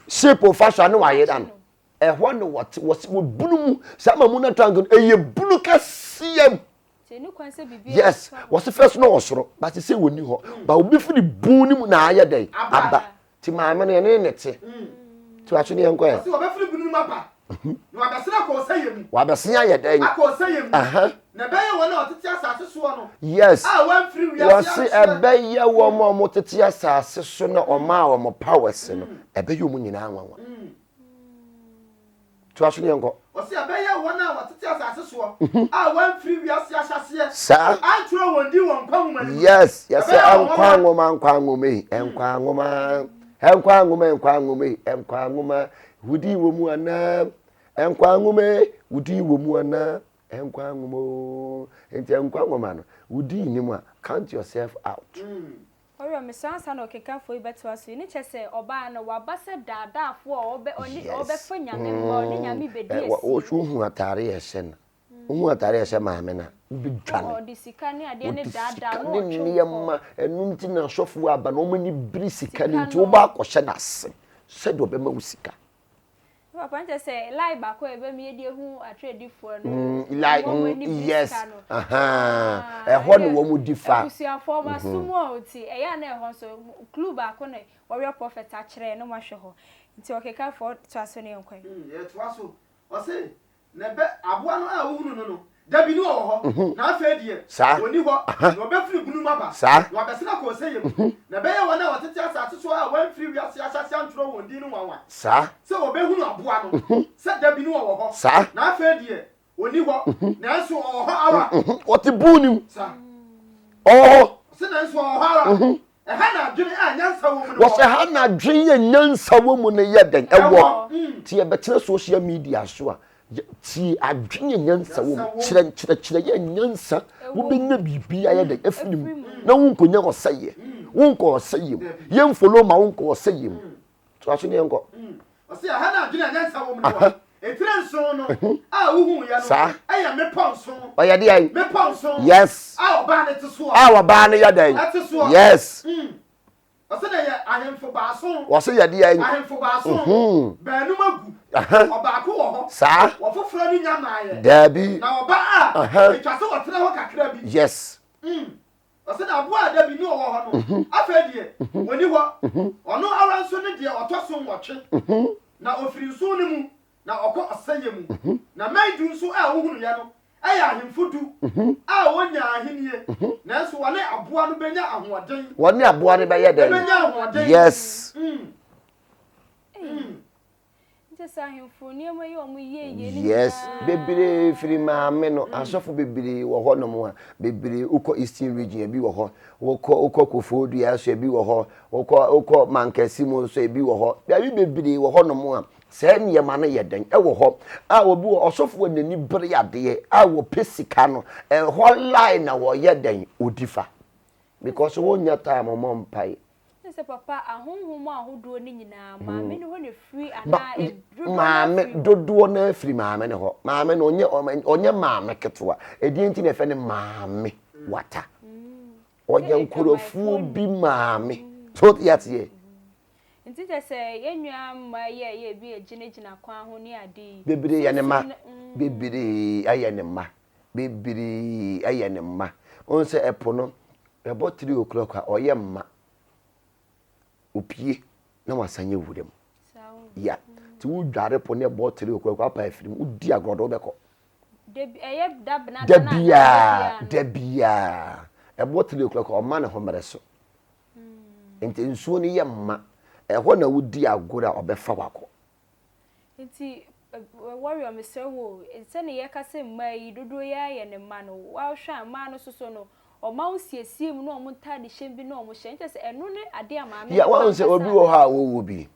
Ship fa so a na wayera no. Ɛhɔ na wɔte, wɔsi wɔ bunu mu. Saa mamu na triangle no, ɛyɛ bunu kɛseɛ mu. Yes, wɔsi first na wɔ soro, but sɛ wɔni hɔ. Ba obi firi bun no mu na ayɛ dɛn? Aba. Ti maame no yɛne ne te. Ti waso ne yɛn kɔ yɛ. Wɔsi wɔbɛfiri bunu no mu aba. Na wabɛsen akɔ ɔsɛeɛ mu. Wabɛsen ayɛ dɛn? Akɔ ɔsɛeɛ mu. Na ɛbɛyɛ wɔn a wɔtete asase soɔ no. Yes. A wɔamfiri wiase Wɔsi ɛbɛyɛ wɔn a wɔtete asase so na wɔmaa wɔn powers no, ɛbɛyɛ wɔn nyinaa nwanwa. Toa so ne yɛnkɔ. Ɔse ɛbɛyɛ wɔn a wɔtete asase soɔ a wɔamfiri wiase ahyɛaseɛ Saa. antwerɛ wɔn din wɔ nkwa nwoma no mu. Yes, yɛsɛ Ɛbɛyɛ wɔn nkwa nwanwa. nwoma, nkwa nwoma yi, nkwa nwoma, nkwa nwoma, nkwa nwoma yi, nkwa nwoma, wo din wɔ mu anaa? Nkwa nwoma yi, wo din wɔ mu anaa? Nkwa nwoma oo. Nti nkwa nwoma no, wo din nni mu a, count yourself out. Ɔwerɛ me so ansa na ɔkekafoɔ yi bɛtoa so yi, ne kyerɛ sɛ ɔbaa no waba sɛ daadaafoɔ a ɔbɛ ɔne ɔbɛfa Nyame mma ɔne Nyame bɛdi asie. Wohu ataare a ɛhyɛ no, wohu ataare a ɛhyɛ maame no a, wobɛdwane. Ɔde sika ne adeɛ ne Ɔde daadaa sika na ne ɔtwe wo kɔ. nneɛma, ɛno nti na asɔfoɔ aba no, wɔn ani bere sika no Sika nti no. wobɛ akɔhyɛ no ase sɛdeɛ ɔbɛma wo sika. Me papa nkyɛ sɛ lie baako a ɛbɛmi yɛde ehu atwerɛdifoɔ no. Lie, wɔn ani bere yes, sika no. ahaa, ɛhɔ na wɔn di fa. Abusuafoɔ ma so mu a ɔti ɛyɛ a na ɛhɔ nso clue baako na warrior prophet akyerɛ na wɔahwɛ hɔ nti ɔkekafoɔ toa so ne yɛn kwan. Yɛtoa so, ɔse Na ɛbɛ, aboa no a wohunu no no, da bi no ɔwɔ hɔ, na afei deɛ, Saa. ɔnni hɔ, Aha. na ɔbɛfiri bunu mu aba, Saa. na wabɛsene akɔ ɔsɛeɛ mu. Na ɛbɛyɛ wɔn a wɔtete asase soɔ a wɔamfiri wiase ahyɛaseɛ antwerɛ wɔn din no nwanwa, Saa. sɛ wɔbɛhunu aboa no, sɛ da bi no ɔwɔ hɔ, Saa. na afei deɛ, ɔnni hɔ, nanso ɔwɔ hɔ ara. Ɔte bun no mu. Saa. Ɔwɔ hɔ. Ɔse nanso ɔwɔ hɔ ara. Ɛha na adwene a nyansa wɔ mu no wɔ. Wɔsɛ ha na adwene yɛ nyansa wɔ mu no yɛ dɛn? Ɛwɔ. Mm. Ti yɛbɛtena social media so a, tie adwene yɛ nyansa wɔ mu. Kyerɛ nkyerɛkyerɛ yɛ nyansa. Wobɛnya biribi ayɛ dɛn afiri mu. Na wonkɔnya ɔsɛeɛ. Wonkɔ ɔsɛeɛ mu. Yɛmfolo ma wonkɔ ɔsɛeɛ mu. Toa so ne yɛnkɔ. Ɔse ɛha na adwene a nyansa wɔ mu no wɔ. Etire nson no a wohuiɛ no Saa. yɛ mmepɔ nson. Ɔyɛ deɛn? Mmepɔ nson. Yes. A ɔbaa no te soɔ. A ɔbaa no yɛ dɛn? Ɛte soɔ. Yes. Ɔse na ɛyɛ ahemfo baason. Wɔse yɛ deɛn? Ahemfo baason. Baanum agu. Ɔbaako wɔ hɔ. Saa. Ɔfoforɔ no nya mmaeɛ. Daabi. Na ɔba a, etwa sɛ ɔtena hɔ kakra bi. Yes. Ɔse na aboa a da bi ne ɔwɔ hɔ no, afei deɛ, ɔnni hɔ. Ɔno ara nso ne deɛ ɔtɔ so nwɔtwe, na ɔfiri nson no mu, na ɔkɔ ɔsɛeɛ mu. Na mmɛn du nso a wohunuiɛ no yɛ ahemfo du a wɔnyaa ahennie, nanso wɔne aboa no bɛnya ahoɔden. Wɔne aboa no bɛyɛ dɛn? Bɛnya ahoɔden. Yes. Yes, bebree firi maame no. Asɔfo bebree wɔ hɔ nom a, bebree wokɔ Eastern region ebi wɔ hɔ, wokɔ wokɔ Koforidua nso ebi wɔ hɔ, wokɔ wokɔ Mankasi mu nso ebi wɔ hɔ. Baabi bebree wɔ hɔ nom a saa nneɛma no yɛ dɛn ɛwɔ hɔ a obi wɔ ɔsɔfo a n'ani bere adeɛ a wɔpɛ sika no ɛhɔ line na wɔyɛ dɛn odi fa because wɔnnya time mmɔ mpae. Ne sɛ papa ahonhom ahodoɔ no nyinaa maame no hɔ na ɛfiri anaa dodoɔ no Maame afiri hɔ? dodoɔ no afiri maame no hɔ. Maame no ɔnyɛ ɔnyɛ maame ketewa. Ɛdeɛ nti na ɛfɛ no maame wata. Ɔyɛ Sɛ nkurɔfoɔ adwamanfoɔ bi maame. So wote aseɛ? Nti kyɛ sɛ yɛn nua mmaa yi a ɛyɛ ebi ɛgyinagyina kwan ho ne ade yi. Bebree yɛ ne mma. Sunsum no mm. Bebree ɛyɛ ne mma. Bebree ɛyɛ ne mma. Wohu sɛ ɛpo no ɛbɔ three o'clock a ɔyɛ mma. Opie na wasan awura mu. Ya. Nti wodware po na ɛbɔ three o'clock apa afiri mu wodi agorɔ de wobɛkɔ. Da biara da biara ɛbɔ three o'clock ɔma ne ho mmerɛ so. Nti nsuo no yɛ mma. Ɛhɔ na wodi agorɔ a ɔbɛfa wakɔ. Nti warrior mesrɛ wo o, sɛdeɛ yɛka sɛ mmaa yi dodoɔ yi ara yɛ ne mma no, woahwɛ a mmaa no soso no, wɔn ahosiesie mu ne wɔn ntaadehyɛm bi na wɔhyɛ, nkyɛ sɛ ɛno ne adeɛ a maame Yeah, no wahu sɛ ankasa obi wɔ hɔ a wɔwɔ bi.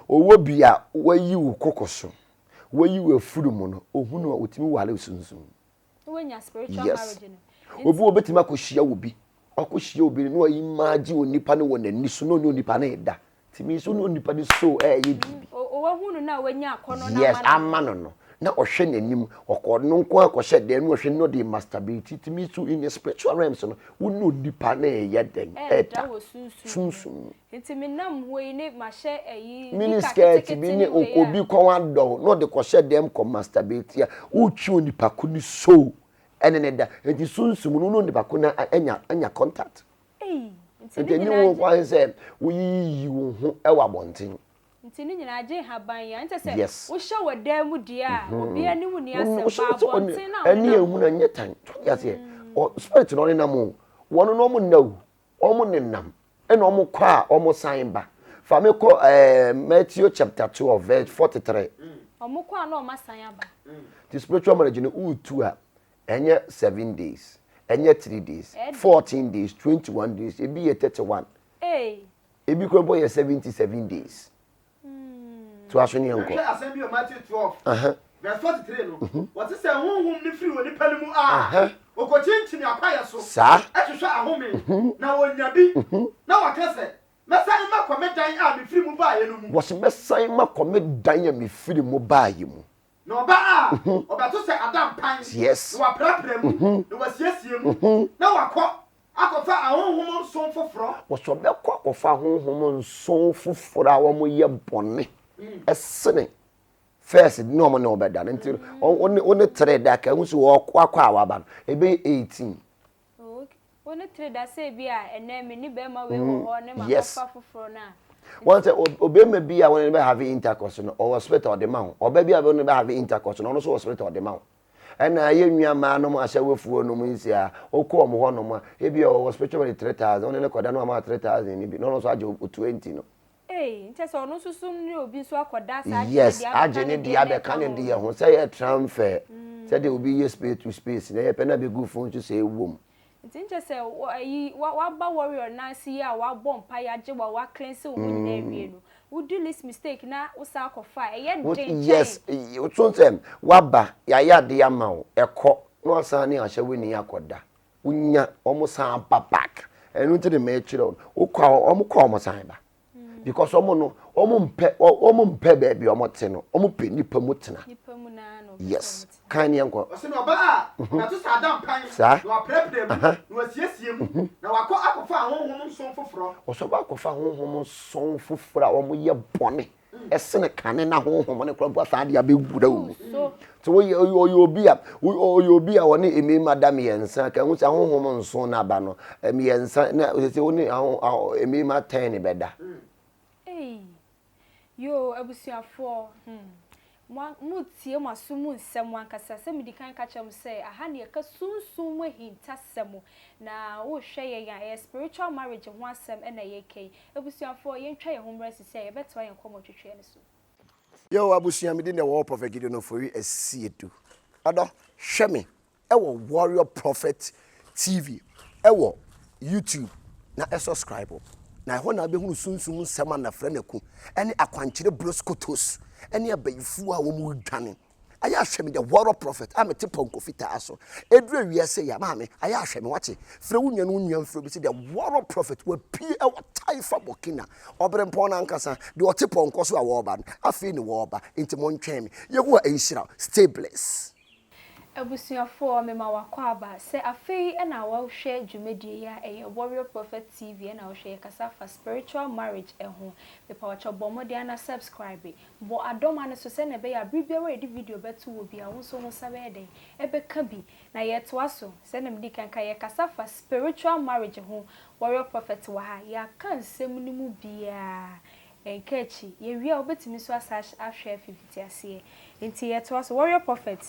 Ɔwɔ bi a wayi wo koko so, wayi wo afuru mu no, ɔhunu a ɔtumi ware wo sunsum. Yes. Obi wɔ bɛtumi akɔhyia wo bi, wakɔhyia obi no na wayi maagye onipa no wɔ n'ani so na ɔne onipa no reda. Tumi so ne onipa no so ɛyɛ biribi. Yes, ama no no. Na ɔhwɛ n'anim, ɔkɔ no nko akɔhyɛ dan mu ɔhwɛ no de masturbate. Tumi so in the spiritual realms no, wo ne onipa no ɛyɛ dɛn? Ɛda sunsum. Nti me nam hɔ yi ne mahyɛ ayi mini skirt bi ne obi kɔn adɔ na ɔde kɔhyɛ dɛm kɔ masturbate a wotwi onipa ko ne soul ɛne ne da nti sunsum no ne onipa ko no anya anya contact. Nti Nti ɛni wo kwan sɛ woyiyi wo ho wɔ abɔnten. Nti ne nyinaa gye nhaban yi a nkyɛ sɛ Yes. wohyɛ wɔ dan mu deɛ a obiara ne wo nni Wo asɛm wo ba sɛ ɔne abɔnten na ɛne wonenam. ehunu ɛnyɛ tan. So ɔte aseɛ? Ɔ spirit na ɔnenam o. Wɔn no wɔn nna o. Wɔn nenam ɛna wɔn kɔ a wɔn san ba. Fa me kɔ ɛɛ Matthew chapter 12 verse 43. Wɔn kɔ a na wɔn asan aba. Ti spiritual marriage no wotu a ɛnyɛ 7 days, ɛnyɛ 3 days, 14 days, 21 days, ebi yɛ 31. Ebi kura mpo yɛ 77 days. Toa so ne yɛnkɔ. Hwɛ asɛm bi wɔ Matthew 12, verse 43 no. Wɔte sɛ honhom no firi onipa no mu a, ɔkɔkyinkyini akwaeɛ so hwehwɛ ahome, na ɔnya bi, na waka sɛ, Mɛsan makɔ me dan a mefiri mu baeɛ no mu. Wɔse mɛsan makɔ me dan a mefiri mu baeɛ mu. Na ɔba a, ɔbɛto sɛ ada mpan, na waprapra mu, na wasiesie mu, na wakɔ akɔfa ahonhom nson foforɔ. Wɔsɛ ɔbɛkɔ akɔfa ahonhom nson foforɔ a wɔyɛ bɔne sene first ne wɔn ne wɔbɛda no nti wo ne tere da ka ehu sɛ wakɔ a waba no ɛbɛyɛ 18. Wo ne tere da sɛ bi a ɛnɛ me ne bɛrima wei wɔ hɔ ne ma kɔfa foforɔ no a. Wɔn sɛ obɛrima bi a wɔne no bɛ have intercourse no ɔwɔ spirit a ɔde ma wo ɔbaa bi a wɔne no bɛ have intercourse no ɔno nso wɔ spirit a ɔde ma wo. Ɛna yɛn nua mmaa nom ahyɛwofoɔ nom nsi a wokɔ wɔn hɔ nom a ebi a ɔwɔ spiritual money 3000 wone ne kɔda no ama 3000 no bi na ɔno nso agye o 20 no. Ei nkyɛ sɛ ɔno nso so ne obi nso akɔda saa agye Yes ne deɛ agye abɛka ne ne deɛ deɛ na abɛka ɛka ne ho deɛ no. ho sɛ yɛ transfer sɛdeɛ obi yɛ space to space na yɛpɛ na abɛgu phone so sɛ ɛwom. Nti nkyɛ sɛ wɔ ayi wa waba warrior nan ase yi a wabɔ mpaeɛ agye wo a wa cleanse wo ho nyinaa awie no, wo di least mistake na wo san akɔ fa a, ɛyɛ Wo den kyɛn. yes woto sɛ waba yɛayɛ adeɛ ama wo ɛkɔ na wasan ne ahyɛwani akɔda wonya wɔn san ba back ɛno nti na mɛkyerɛ wo wokɔ a wɔn kɔ a wɔn san ba. because wɔn no wɔn mpɛ wɔn mpɛ baabi wɔn te no wɔn pɛ nipa mu tena yes kan ne nkɔ. Ɔsɛ na ɔba a ɔbɛto sɛ ada mpan Saa. na waprapra mu na wasiesie mu na wakɔ akɔfa ahonhom nson foforɔ. Ɔsɛ ɔba akɔfa ahonhom nson foforɔ a wɔn yɛ bɔne ɛsene kane na honhom no koraa mpo asan de abɛwura wo mu. Sɛ woyɛ ɔyɛ obi a ɔyɛ obi a ɔne mmarima da mmiɛnsa ka ho sɛ ahonhom nson no aba no mmiɛnsa na sɛ wo ne mmarima tɛn ne bɛda. Ei, yoo abusuafoɔ, hmm, mo moretie mo aso mu nsɛm ankasa. Sɛ medi kan ka kyerɛ mo sɛ aha ne yɛka sunsum mu ahintasɛm, na worehwɛ yɛn a, ɛyɛ spiritual marriage ho asɛm na yɛreka yi. Abusuafoɔ, yɛntwa yɛn ho mmra sisi a yɛbɛtoa yɛn nkɔmmɔtwetweɛ no so. Yo abusua me din de Warrior Prophet Gideon Ofori Asiedu. Ɔdɔ hwɛ me ɛwɔ Warrior Prophet TV ɛwɔ YouTube na ɛ subscribe na ɛhɔ na abɛhunu sunsum nsɛm a nafrɛ no aku ɛne akwankyerɛ broskotos ɛne abayifoɔ a wɔn redwane. Ayɛ ahwɛ me the warrior prophet a mete pɔnkɔ fitaa so. Ɛduru awia sei a, maame, ayɛ ahwɛ me, wate? Frɛ wo nua ne wo nua mfrɛ obi sɛ the warrior prophet wapue ɛwɔ Taifa Burkina. Ɔberempɔn no ankasa, deɛ ɔte pɔnkɔ so a wɔreba no, afei ne wɔreba, nti montwɛn me. Yehowa nhyira wo. Stay blessed. Abusuafoɔ mema wo akwaaba sɛ afei na wohwɛ dwumadie yi a ɛyɛ Warrior Prophet TV ɛna wohwɛ yɛkasa fa spiritual marriage ho mepawokyɛw bɔ mmɔden ara na subscribe Bɔ adɔm ano so sɛnea ɛbɛyɛ a bere biara a yɛde video bɛto hɔ biara, wo nso wo nsa bɛyɛ dɛn? Ɛbɛka bi. Na yɛretoa so, sɛnea midii kan kae, yɛrekasa fa spiritual marriage ho. Warrior Prophet wɔ ha. Yɛaka nsɛm no mu biara. Ɛnka akyi. Yɛwie a, wobɛtumi nso asan ahwɛ afi mfitiaseɛ. Enti yɛretoa so. Warrior Prophet,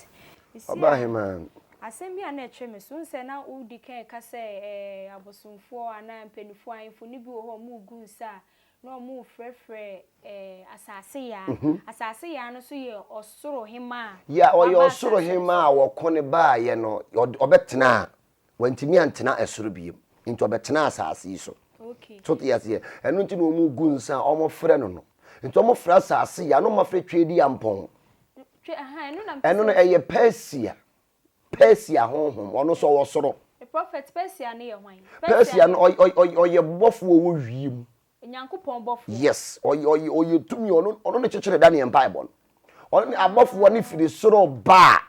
seesei a, Ɔbaahemaa. asɛm bi a na ɛkyere me so, wohu sɛ na wodi kan reka sɛ ɛɛ abosomfoɔ anaa mpanimfoɔ, ahemfo no bi wɔ hɔ a wɔregu nsa a, na wɔrefrɛfrɛ eh, asase yaa. Asase yaa no nso yɛ ɔsoro hemaa a Yeah, ɔyɛ waba ɔsoro asase no hemaa so. a wɔko no baeɛ no, ɔbɛtenaa, wantumi antena ɛsoro biom, nti ɔbɛtenaa asase yi so. Okay. So te aseɛ? Ɛno nti na wɔgu nsa a wɔfrɛ no no. Nti wɔn frɛ asase yaa na wɔn afrɛ Tweediampɔn. Ɛno no ɛyɛ Persia. Persia honhom, ɔno nso ɔwɔ soro. Prophet, Persia no yɛ hwan? Persia no ɔyɛ bɔfo ɔwɔ wiem. Nyankopɔn bɔfoɔ. Yes, ɔyɛ ɔyɛ ɔyɛ tumi ɔno ɔno ne kyekyere Daniel mpaebɔ no. Ɔno ne abɔfoɔ ne firi soro ba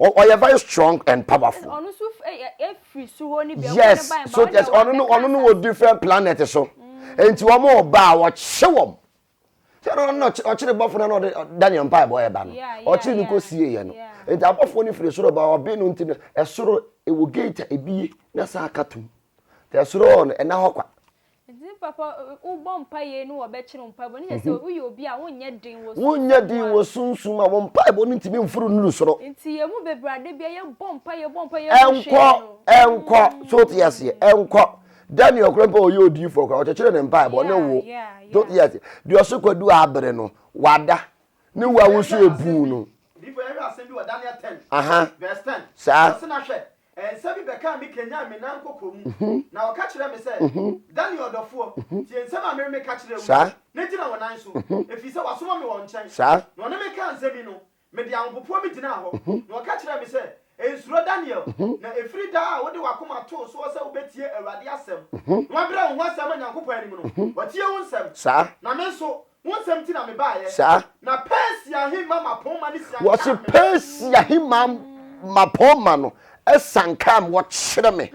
a ɔyɛ very strong and powerful. Ɔno nso efiri soro hɔ ne bi. Yes, so yes, ɔno no ɔno no wɔ different planet so. Nti wɔn ba a wɔkye wɔn. Sɛ ɔno na ɔkyere bɔfo no na ɔde Daniel mpaebɔ ɛba no. Ɔkyere no kɔ sie yɛ no. Nti abɔfoɔ no firi soro ba ɔbe no nti no ɛsoro ɛwɔ gate a ebie na saa aka tom. Nti ɛsoro hɔ no ɛna hɔ kwa. Nti papa wobɔ mpaeɛ no wɔbɛkyere wo mpaebɔ no kyerɛ sɛ woyɛ obi a wonyɛ den wɔ sunsum Wonyɛ den wɔ sunsum a wo mpaebɔ no ntumi mforo nnuru soro. Nti yɛn mu bebree a da biara yɛbɔ mpaeɛ yɛbɔ mpaeɛ yɛnhu hwee Ɛnkɔ no. ɛnkɔ so wote aseɛ ɛnkɔ Daniel koraa mpo a ɔyɛ odiyifoɔ koraa ɔkyekyere ne mpaebɔ ne wo so wote aseɛ deɛ ɔso kwadu abere no wada ne wo a wo nso ebu no. Odiyifoɔ yɛhwɛ asɛm bi wɔ Daniel 10 Aha verse 10 saa. Ɔse na hwɛ Nsa bi bɛkaa me kanyan me nan kɔkɔɔ mu, na ɔka kyerɛɛ me sɛ, Daniel ɔdɔfoɔ, tie nsɛm a meremeka kyerɛ wo yi, na gyina wo nan so, ɛfiri sɛ wɔasoma me wo nkyɛn. Na ɔne me kaa nsɛm yi no, mede ahopopoɔ megyinaa hɔ, na ɔka kyerɛɛ me sɛ, Nsuro, Daniel, na ɛfiri da a wode w'akoma too soɔ sɛ wobɛtie Awurade asɛm, na woabrɛ wo ho ase ama Nyankopɔn anim no, watie wo nsɛm. Na me nso, Wo nsɛm nti na mebaeɛ. Saa. Na Persia ahemma mmapɔmma no siankaa Wɔse me. Persia ahemma mmapɔmma no siankaa me, wɔkyere me.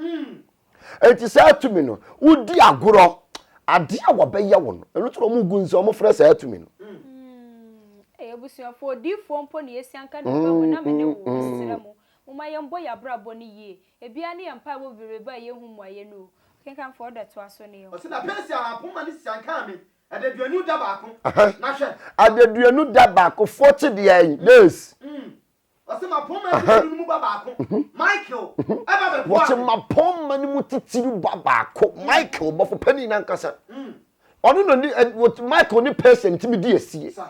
Enti saa tumi no, wodi agorɔ, adeɛ a wɔbɛyɛ wo no, ɛno nti na wɔgu nsa, wɔfrɛ saa tumi no. Ei abusuafoɔ, odiyifoɔ mpo na yɛsianka ne ba mu na me ne wo, mesrɛ mo, momma yɛmbɔ yɛn abrabɔ no yie. Ebiara ne yɛn mpaebɔ bebrebe a yɛnhu mmuaeɛ no o. Ɔkenkanfoɔ, wode toa so ne yɛn. Ɔse na Persia ahapoma no siankaa me Adaduonu da baako, na hwɛ. Adaduonu da baako, 40 deɛn days. Ɔse mapɔmma titiriw no mu ba baako, Michael, ɛba bɛboaa me. Wɔse mapɔmma no mu titiriw ba baako, Michael, bɔfo panin no ankasa. Ɔno na ɔne, Michael ne Persia ntumi di asie. Sa.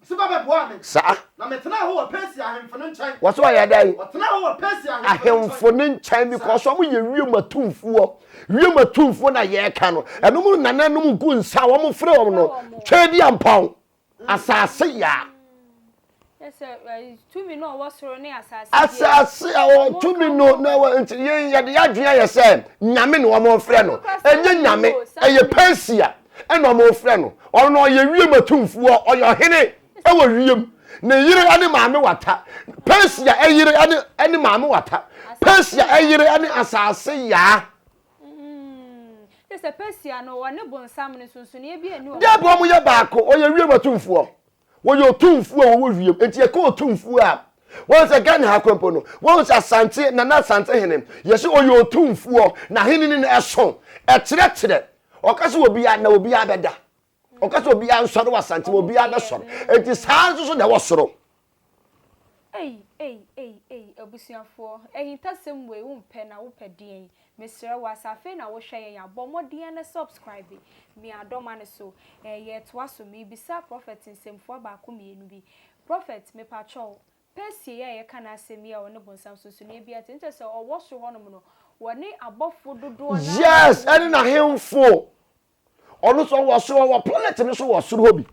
Ɔse ba bɛboaa me. Saa. Na metenaa hɔ wɔ Persia ahemfo no nkyɛn. Wɔse ɔyɛ dɛn? Ɔtenaa hɔ wɔ Persia ahemfo no nkyɛn. Ahemfo no nkyɛn because wɔn yɛ wiem atumfoɔ. Wiem atumfoɔ na yɛreka no. Ɛno mu nananom gu nsa a wɔn frɛ wɔn no. Tweaduampɔn. Asase yaa. Tumi no ɔwɔ soro ne asase. Asase a ɔwɔ tumi no na ɛwɔ nti yɛn yɛde yɛadwene ayɛ sɛ nyame na wɔn frɛ no. Ɛnyɛ nyame, ɛyɛ Persia ɛna wɔn frɛ no. Ɔno no ɔyɛ wiem atumfoɔ, ɔyɛ ɔhene ɛwɔ wiem. Ne yere ɛne maame wata. Persia ɛyere ɛne ɛne maame wata. Persia ɛyere ɛne asase yaa. Sɛ Persia no ɔne bonsam no nsonsonoeɛ bi nni wɔn. Dabi wɔn yɛ baako, ɔyɛ wiem atumfoɔ. Wɔyɛ otumfuo a wɔwɔ wiem. Nti yɛka otumfuo a, wɔn sɛ Ghana ha kora mpo no, wɔn sɛ Asante, Nana Asante hene, yɛsɛ ɔyɛ otumfuo, na hene no ɛso, ɛkyerɛkyerɛ. Ɔka sɛ obiara na obiara bɛda. Ɔka sɛ obiara nsɔre wɔ Asante ma obiara bɛsɔre. Nti saa nso so na ɛwɔ soro. Ei ei ei ei abusuafoɔ, ahintasɛm wei wompɛ na wopɛ deɛn? Mesrɛ wo asɛ afei na wohwɛ yɛn a, bɔ mmɔden na subscribe me adɔma no so. Eh, yɛretoa so, merebisa Prophet nsɛmfua baako mmienu bi. Prophet, mepakyɛw, Persie yi a yɛka n'asɛm yi a ɔne bonsam sonsonoeɛ biara nti, nkyɛ sɛ ɔwɔ soro hɔnom no, wɔne abɔfo dodoɔ no ara na Yes, ɛwɔ ɛne bi. n'ahemfo. Ɔno nso ɔwɔ soro, ɔwɔ planet no so wɔ soro hɔ bi.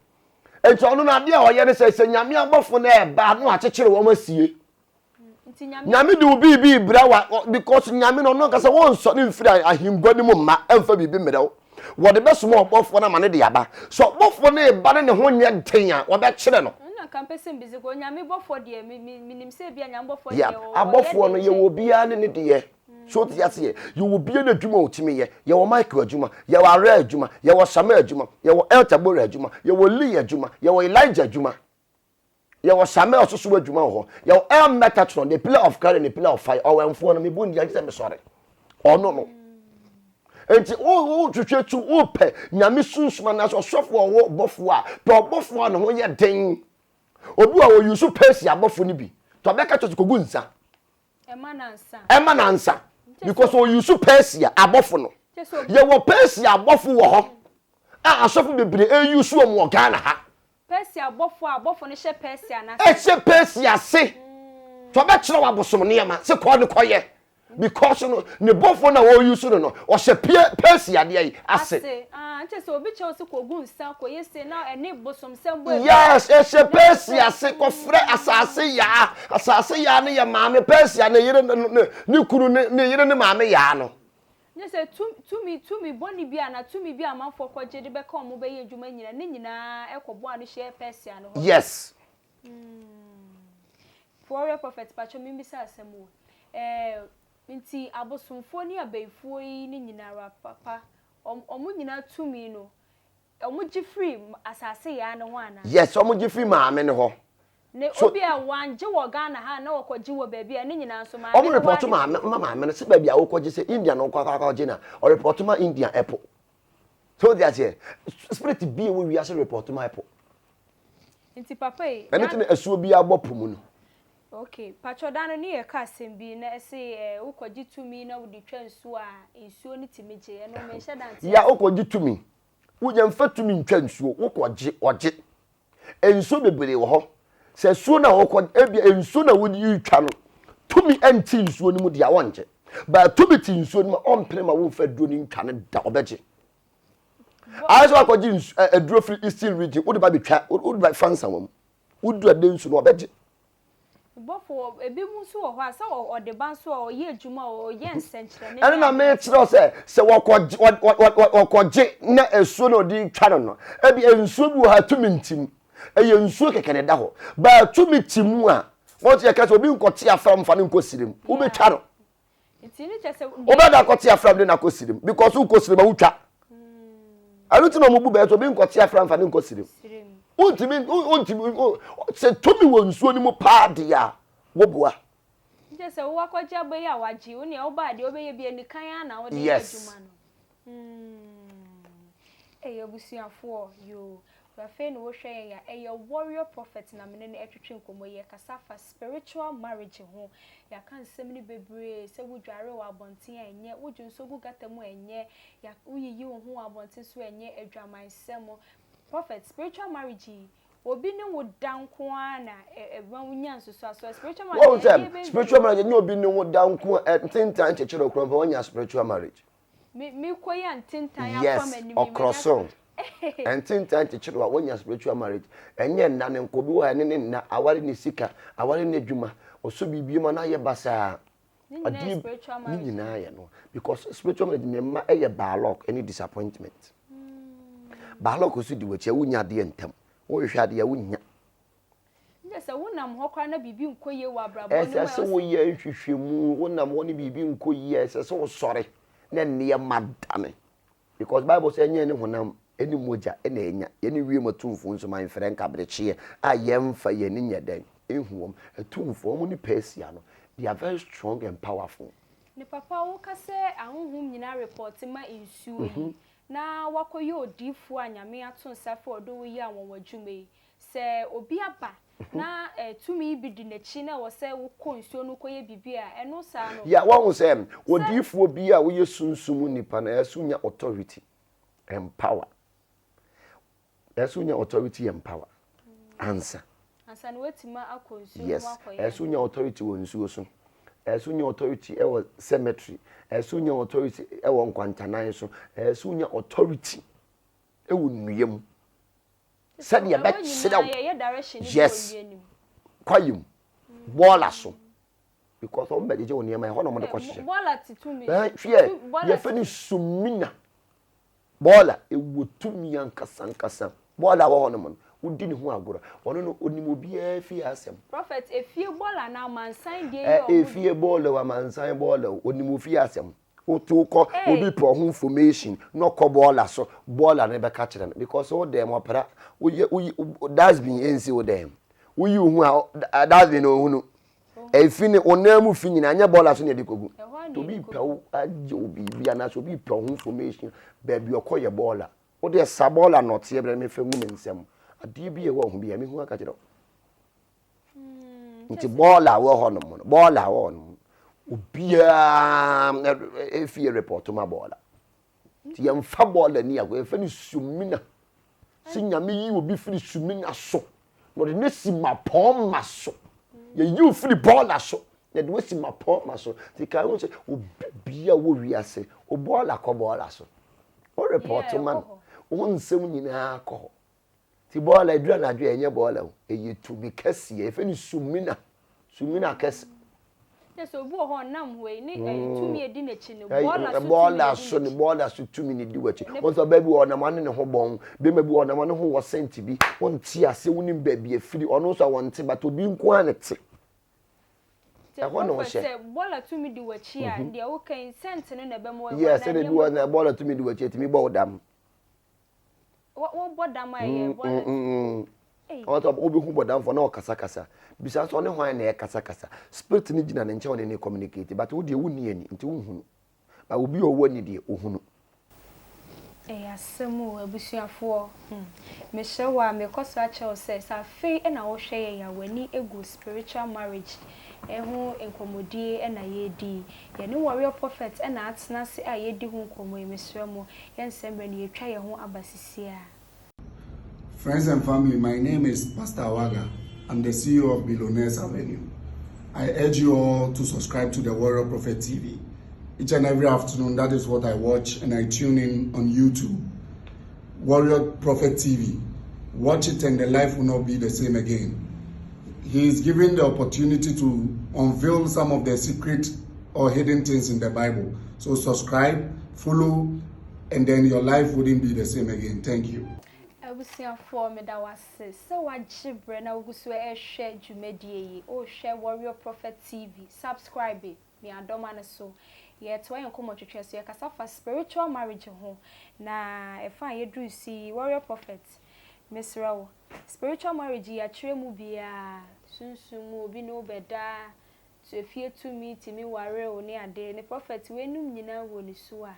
Nti ɔno no adeɛ a ɔyɛ ne sɛ, sɛ Nyame abɔfo no ɛɛba na wakyekyere wɔn asie. Nyame de wo biribi brɛ wa because Nyame no ɔno ankasa wɔnsɔre mfiri ahengua no mu mma ɛmfa biribi mmerɛ wo. Wɔde bɛsoma ɔbɔfoɔ no ama no de aba. Sɛ ɔbɔfoɔ no reba ne ne ho nyɛ den a, wɔbɛkyere no. Yeah, abɔfoɔ no yɛwɔ obiara ne ne deɛ. So wote aseɛ? Yɛwɔ obiara n'adwuma a ɔtumi yɛ. Yɛwɔ Michael adwuma, yɛwɔ Ara adwuma, yɛwɔ Samuel adwuma, yɛwɔ El Tabora adwuma, yɛwɔ Lee adwuma, yɛwɔ Elijah adwuma. Yɛwɔ Samuel nso so adwuma wɔ hɔ. Yɛwɔ El Metatron, the pillar of cloud and the pillar of fire. Ɔwɛnfoɔ no, mebu ndia sɛ mesɔre. Ɔno no. Enti wotwetwe tu, wopɛ nyame sunsum anaasɛ ɔsɔfo a ɔwɔ bɔfoɔ a, pɛ ɔbɔfoɔ a ne ho yɛ den. Obi a ɔyusu Persia abɔfoɔ no bi, tɔ bɛka kyerɛ sɛ kɔgu nsa. Ɛma no ansa. Because ɔyusu Persia abɔfo no. Yɛwɔ Persia abɔfo wɔ hɔ a asɔfo bebree ɛyusu wɔn wɔ Ghana ha. Persia abɔfo a abɔfo no hyɛ Persia no ase. Ɛhyɛ Persia ase. Tɔ bɛkyerɛ wɔ abosom nneɛma sɛ kɔɔ ne kɔyɛ. Because no ne bɔfoɔ no a wɔreyi so no no ɔhyɛ pie Persia adeɛ yi ase. Ase ah nkyɛ sɛ obi kyɛw sɛ kɔgu nsa kɔyɛ se na ɛne bosomsɛm bɔ abira. Yes, ɛhyɛ Na kyɛ Persia sɛ ase kɔfrɛ asase yaa. Asase yaa no yɛ maame Persia ne yere ne ne ne kunu ne ne yere ne maame yaa no. Nyɛ sɛ tum tumi tumi bɔne bi anaa tumi bi a amanfoɔ kɔgye de bɛka wɔn bɛyɛ adwuma nyinaa ne nyinaa ɛkɔbɔ ano hyia Persia no hɔ. Yes. Warrior prophet pakyɛ membisa asɛm o eh nti abosomfoɔ ne abayifoɔ yi ne nyinara papa ɔmo nyinaa tumi no ɔmo gye firi asase yaa no hɔ anaa? Yes ɔmo gye firi maame no hɔ. Ne So obi a wangye wɔ Ghana ha na wɔkɔ gye wɔ baabi a ne nyinaa nso maame ɔmo no hɔ report ade maame ma maame no sɛ baabi a wokɔ gye sɛ India na wokɔ akɔ akɔ gye na ɔreport ma India ɛpo. So wote aseɛ spirit bi a ɛwɔ wiase report ma ɛpo. Nti papa yi. Ɛno ti na asuo bi abɔ po mu no. Ok pakyɛw da no ne yɛ ka asɛm bi na ɛse eh wo kɔ gye tumi na wode twa nsuo a nsuo no tumi gye ɛno me nhyɛ da nte Ya ase. wo kɔ gye tumi wo yɛn fa tumi ntwa nsuo wo kɔ gye ɔgye nsuo bebree wɔ hɔ sɛ asuo na wokɔ ebia nsuo na wode retwa no tumi ɛnte nsuo no mu deɛ wɔngye but tumi te nsuo no mu a ɔmpene ma womfa aduro no ntwa no da ɔbɛgye. Ayɛ sɛ wakɔgye nsu ɛ aduro firi eastern region wode ba betwa wode ba fa nsa wɔm wodu ade nsu no ɔbɛgye. Bɔfo ebi mu nso wɔ hɔ a sɛ ɔde ba nso a ɔyɛ adwuma ɔyɛ nsɛnkyerɛnne Ɛno ne na adeɛ. mekyerɛ sɛ sɛ wɔkɔgye wɔkɔgye na asuo na ɔde twa no no ebi nsuo bi wɔ ha tumi ntim ɛyɛ nsuo kɛkɛ na ɛda hɔ baa tumi ti mu a wɔn ti yɛ ka sɛ obi nkɔte afra mfa no nkɔ sirem wobɛtwa no. Wobɛda akɔte afram de no akɔ sirim because wokɔ sirim a wotwa. Ɛno nti na wɔn bu bɛyɛ sɛ obi nkɔte afram fa ne nkɔ sirim. Wontumi wontumi sɛ tumi wɔ nsuo no mu paa deɛ a woboa. Nkyɛ sɛ wo akɔgye abɔ yi a wagye wo nea wobaa deɛ wobɛyɛ bi anikan ara na wode yɛ adwuma no. Ei abusuafoɔ yoo afei na wohwɛ yɛn a ɛyɛ warrior prophet na mene no ɛtwetwe nkɔmmɔ yi yɛkasa fa spiritual marriage ho yɛaka nsɛm no bebree sɛ wo dware wɔ abɔnten a ɛnyɛ wo dwonsɔ gu gutter mu a ɛnyɛ ya wo yiyi wo ho wɔ abɔnten so a ɛnyɛ adwamansɛm prophet spiritual marriage yi obi ne wo da nko ara na ɛma wo nya nsusuasoɔ spiritual marriage Wɔn ɛdeɛ sɛ bɛn spiritual marriage ɛnyɛ obi ne wo da nko a ntentan kyekyere okura mpa wɔnya spiritual marriage. Me me kɔ yi a ntentan afa Yes, m'anim yi ɔkorɔ manya so. Ntentan kyekyere a woanya spiritual marriage. Ɛnyɛ nna no nko, obi wɔ ha ɛne ne nna, aware ne sika, aware ne adwuma, ɔsɔ biribi mu a na ayɛ basaa. Ne nyinaa yɛ Adeɛ spiritual ne marriage. nyinaa yɛ no because spiritual marriage ne mma ɛyɛ bad luck ɛne disappointment. Bad luck nso di w'akyi a wonya adeɛ ntɛm, wohwehwɛ adeɛ a wonnya. Nkyɛ sɛ wonam hɔ koraa na biribi nkɔ yie wɔ abrabɔ no mu Ɛsɛ a, sɛ woyɛ nhwehwɛmu, wonam hɔ ne biribi nkɔ yie a, ɛsɛ sɛ wosɔre na nneɛma dane. Because Bible sɛ ɛnyɛ ne honam ne mogya na ɛnya, yɛne wiem atumfoɔ nso ma mfrɛ nkabrekyeɛ a yɛmfa yɛn ani nyɛ dɛn nhu wɔn. Atumfoɔ, wɔn ne Persia no, they are very strong and powerful. Ne papa woka sɛ ahonhom nyinaa repɔte ma nsuo yi na wakɔyɛ odiyifoɔ a Nyame ato nsa frɛ ɔde wo yɛ anwanwa dwuma yi Sɛ obi aba na tumi bi di n'akyi na ɛwɔ sɛ wokɔ nsuo no kɔyɛ biribi a, ɛno saa no. Yeah, woahu sɛ Sɛ. odiyifoɔ bi a woyɛ sunsum nipa no, ɛyɛ sɛ wonya authority and power. Ɛyɛ sɛ wonya authority and power ansa. Ansa na woatumi akɔ nsuo no mu Yes, akɔyɛ ɛyɛ sɛ adeɛ. wonya authority wɔ nsuo so. Ɛyɛ sɛ wonya authority wɔ cemetery. Ɛyɛ sɛ wonya authority wɔ nkwantanan so. Ɛyɛ sɛ wonya authority wɔ nnua mu. Sɛdeɛ ɛbɛkyerɛ wo yes kwaeɛ mu bɔɔla so because wɔn bɛgyegye wo nneɛma ɛhɔ na wɔn de kɔ hyehyɛ hwɛ yɛfɛ no sumina bɔɔla ɛwɔ tumi ankasa ankasa bɔɔla wɔ hɔ nom no wodi ne ho agorɔ ɔno no onim obiara fie asɛm. Prophet efie bɔɔla na amansan deɛ yi ɔmo. Efie bɔɔla o amansan bɔɔla o onim ofie asɛm. Wotu kɔ obi pɛ ɔho information na ɔkɔ bɔɔla so bɔɔla no bɛka kyerɛ no because wo dɛm ɔpra woyɛ woyi dustbin nsi wo dɛm woyi wo ho a dustbin na ohunu efi ne wo nan mu fi nyinaa nyɛ bɔɔla so na yɛde kogu nti obi pɛ wo agye wo biribi anaasɛ obi pɛ ɔho information baabi ɔkɔ yɛ bɔɔla wo deɛ sa bɔɔla nɔteɛ brɛ me fɛ ngu me nsam adeɛ bi a ɛwɔ ho bi a mehu aka kyerɛ wo. Nti bɔɔla a wɔ hɔ nom no, bɔɔla a wɔ hɔ nom obiara efie report ma bɔɔla. Nti yɛmfa bɔɔla ni agorɔ, yɛfɛ no sumina. Sɛ Nyame yi obi firi sumina so, na ɔde no si mapɔnma so. Yɛyi wo firi bɔɔla so. Na ɛde wasi mapɔma so. Nti kae hu sɛ obi bia wɔ wiase, wo bɔɔla kɔ bɔɔla so. Wo report ma no. Wo nsɛm nyinaa kɔ hɔ. Nti bɔɔla ɛduru anadwo a ɛnyɛ bɔɔla o, ɛyɛ tumi kɛseɛ, yɛfrɛ no sumina, sumina kɛse. Kyɛ sɛ obi wɔ hɔ ɔnam hɔ yi ne ɛyi tumi edi n'akyi no, bɔɔla so tumi bɔɔla so ne bɔɔla so tumi ne di w'akyi. Wɔn sɛ ɔbaa bi wɔ ɔnam ane ne ho bɔn, bɛrima bi wɔ ɔnam ane ho wɔ sɛnti bi, wɔnte aseɛ, wonim baabi afiri, ɔno nso a wɔnte, but obi nko ara ne te. Ɛhɔ na ɔhyɛ. Sɛ bɔɔla tumi di w'akyi a, deɛ woka yi sɛnti no na ɛbɛma wɔn. Yes, ɛna ebi wɔ na bɔɔla tumi di w'akyi, etumi bɔ wo dam. Wobɔ dam a ɛyɛ bɔɔla. Ɔsɛ wobɛhu bɔdamfoɔ na ɔkasakasa. Bisa sɛ ɔne hwan na ɛkasakasa. Spirit no gyina ne nkyɛn ɔne ne communicate but wo deɛ wonni ani nti wonhunu. But obi a ɔwɔ ani deɛ ɔhunu. Ɛyɛ asɛm o abusuafoɔ hmm. Mesrɛ wo a mekɔ so akyerɛ wo sɛ sɛ afei na wohwɛ yɛn a w'ani gu spiritual marriage ho nkɔmmɔdie na yɛredi yi. Yɛne Warrior Prophet na atena ase a yɛredi ho nkɔmmɔ yi mesrɛ mo yɛnsɛ mmerɛ no yɛtwa yɛn ho aba sisiaa. Friends and family, my name is Pastor Awaga. I'm the CEO of Billionaires Avenue. I urge you all to subscribe to the Warrior Prophet TV. Each and every afternoon, that is what I watch and I tune in on YouTube. Warrior Prophet TV. Watch it and the life will not be the same again. He is given the opportunity to unveil some of the secret or hidden things in the Bible. So subscribe, follow, and then your life wouldn't be the same again. Thank you. Abusuafoɔ meda wo ase sɛ woagye berɛ na wogu so rehwɛ dwumadie yi. Wohwɛ Warrior Prophet TV, subscribe, mia dɔma no so. Yɛretoa yɛn nkɔmmɔtwetwe so, yɛkasa fa spiritual marriage ho. Na ɛfa a yɛduru so yi, Warrior Prophet, mesrɛ wo, spiritual marriage yi yɛakyerɛ mu biara, sunsum mu obi ne wo bɛda, efie tumi tumi ware wo ne ade, ne prophet weinom nyinaa wɔ ne su a,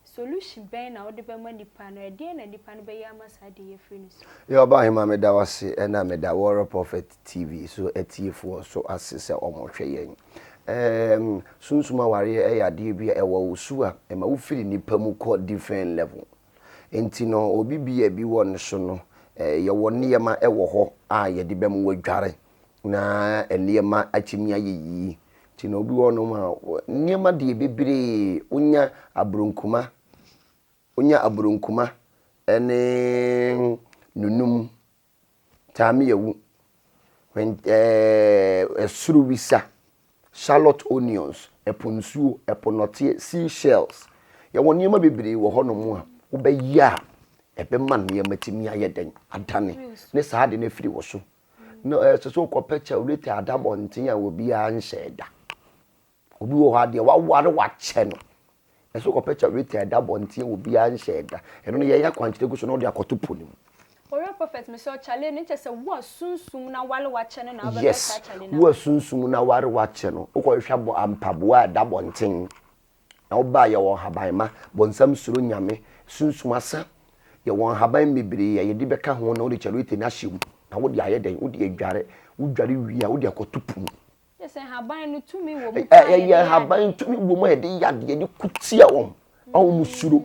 Solution bɛn na wode bɛma nipa no? Ɛdeɛn na nipa no bɛyɛ ama saa adeɛ yi afiri ne so? Yɛ Ɔbaahemaa meda wo ase ɛna meda Warrior Prophet TV so atiefoɔ nso ase sɛ wɔn hwɛ yɛn. Ɛɛm sunsum awareɛ ɛyɛ adeɛ bi a ɛwɔ wo su a ɛma wo firi nipa mu kɔ different level. Nti no obi bi a bi wɔ ne so no ɛɛ yɛwɔ nneɛma ɛwɔ hɔ a yɛde bɛma wadware na nneɛma atumi ayɛ yie. Nti no obi wɔ hɔnom a, nneɛma deɛ bebree, wonya aburonkuma, wonya aburonkuma ne nunum, taamiawu, ɛɛ soro wisa, shallot onions, ɛpo nsuo, ɛpo nɔteɛ, sea shells. Yɛwɔ nneɛma bebree wɔ hɔnom a wobɛyɛ a ɛbɛma nneɛma tumi ayɛ dɛn adane ne saa ade no afiri wo so. Na ɛsɛ sɛ wokɔpɛ kyɛwlete ada abɔnten a obiara nhyɛɛ da. Obi wɔ hɔ a deɛ waware wakyɛ no. Ɛsɛ sɛ wokɔpɛ kyɛwlete ada abɔnten a obiara nhyɛɛ da. Ɛno no yɛyɛ akwankyerɛ gu so na wode akɔto po no mu. Warrior Prophet mesrɛ wo kyale no nkyɛ sɛ wo a sunsum no aware wakyɛ no na wobɛpɛ saa Yes, kyale no wo a ama. sunsum no aware wakyɛ no, wokɔhwehwɛ abɔ mpaboa a ɛda abɔnten. Na wobaa yɛwɔ nhaban ma bɔnsam suro nyame sunsum asa yɛwɔ nhaban bebree a yɛde bɛka ho na wode charity no ahyɛ mu na wode ayɛ dɛn wode adware wodware wie a wode akɔto po mu. Kyerɛ sɛ nhaban no tumi wɔ mu paa yɛde Ɛyɛ yɛ adeɛ. nhaban tumi wɔ mu a yɛde yɛ adeɛ yɛde ko tia wɔn a wɔn suro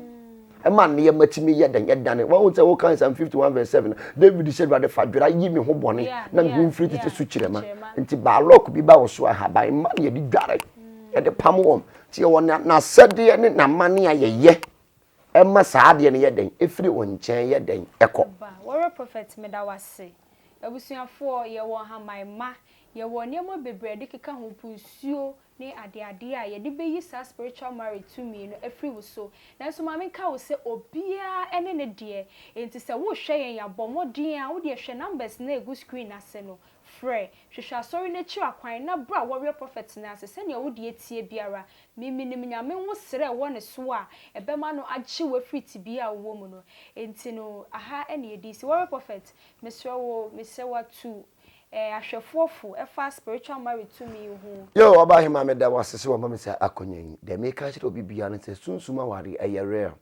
ɛma nneɛma tumi yɛ dɛn ɛdane wɔn sɛ wɔka Psalm 51 verse 7 David sɛ Awurade fa dwera yi me ho bɔne na me ho mfiri tete so kyerɛma nti baalɔk bi ba wɔ so ahaban ma na yɛde dware yɛde pam wɔn nti yɛwɔ n'asɛdeɛ ne n'amanne a yɛyɛ ɛma saa adeɛ no yɛ dɛn ɛfiri wɔn nkyɛn yɛ dɛn ɛkɔ. Warrior Prophet meda wo ase. Abusuafoɔ yɛwɔ nhaman mma, yɛwɔ nneɛma bebree a yɛde keka ho, po nsuo ne adeadeɛ a yɛde bɛyi saa spiritual marriage tumi no afiri wo so. Nanso ma menka wo sɛ obiara ne ne deɛ, enti sɛ worehwɛ yɛn a bɔ mmɔden ara wodeɛ hwɛ numbers no a ɛgu screen no ase no, frɛ, hwehwɛ asɔre no akyiri akwan na bra Warrior Prophet no ase sɛdeɛ wo deɛ teɛ biara. Me menim Nyame wo srɛ wɔ ne so a ɛbɛma no agye wo afiri tebea a wowɔ mu no. Enti no aha na yɛdi si. Warrior Prophet, mesrɛ wo, mesrɛ wo atu eh, ahwɛfoɔ fo ɛfa spiritual marriage tumi ho. Yo, Ɔbahema meda wo ase sɛ wama me saa akonya yi. Deɛ meka akyerɛ obi biara ne sɛ sunsum awareɛ ɛyɛ real.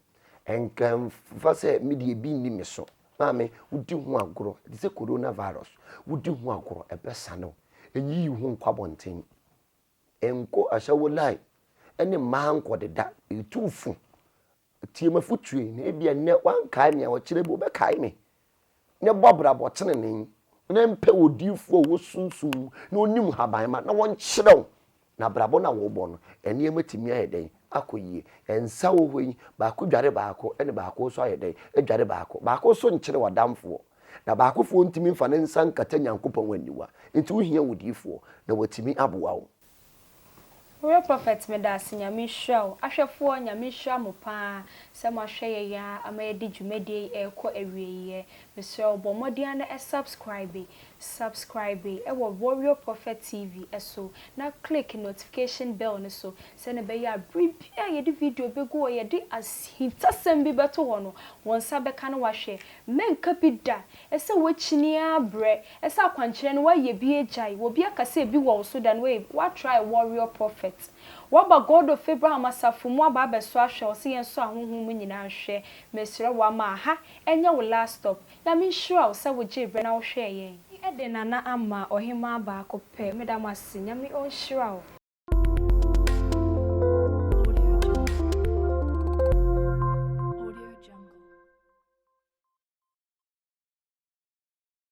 Ɛnka mfa sɛ me deɛ ebi nni me so. Maame, wodi ho agorɔ ɛte sɛ corona virus. Wodi ho agorɔ ɛbɛsane wo. Ɛnyiyi wo ho nkɔ abɔnten. Nkɔ ahyɛwo line ɛne mmaa nkɔdeda. Ɛtu wo fo. Tie m'afotuo yi na ebia nnɛ woankae me a ɔkyerɛ bi wobɛkae me. Na bɔ abrabɔ tenenee na mpɛ odiyifoɔ a ɔwɔ sunsum mu na ɔnim haban ma na wɔnkyerɛ wo. Na abrabɔ no a wɔrebɔ no, nneɛma tumi ayɛ dɛn akɔ yie. Nsa wɔ hɔ yi, baako dware baako ɛna baako nso ayɛ dɛn adware baako. Baako nso nkyere w'adamfoɔ. Na baakofoɔ ntumi mfa ne nsa nkata Nyankopɔn aniwa. Nti wohia odiyifoɔ na watumi aboa wo. Real prophet medase Nyame nhyira wo. Ahwɛfoɔ Nyame nhyira mo paa sɛ mo ahwɛ yɛn aa ama yɛde dwumadie yi ɛrekɔ awieɛ. Mesrɛ wo bɔ mmɔden ara na subscribe subscribe wɔ Warrior Prophet TV so na click notification bell no so sɛnea ɛbɛyɛ a bere biara a yɛde video bɛgu hɔ yɛde ahintasɛm bi bɛto hɔ no wo nsa bɛka na wahwɛ. Mɛnka bi da sɛ woakyini ara brɛ sɛ akwankyerɛ no woayɛ bi agyae obi aka sɛ ebi wɔ wo so da no woayɛ bi woatry Warrior Prophet woaba God of Abraham asafo mu aba abɛsɔ ahwɛ ɔse yɛnsɔ ahonhom mu nyinaa nhwɛ mesrɛ wo ama aha ɛnyɛ wo last stop Nyame nhyira wo sɛ wogyee berɛ na wohwɛɛ yɛn. De Nana Ama ɔhemaa baako pɛ meda mo ase Nyame ɔnhyira wo.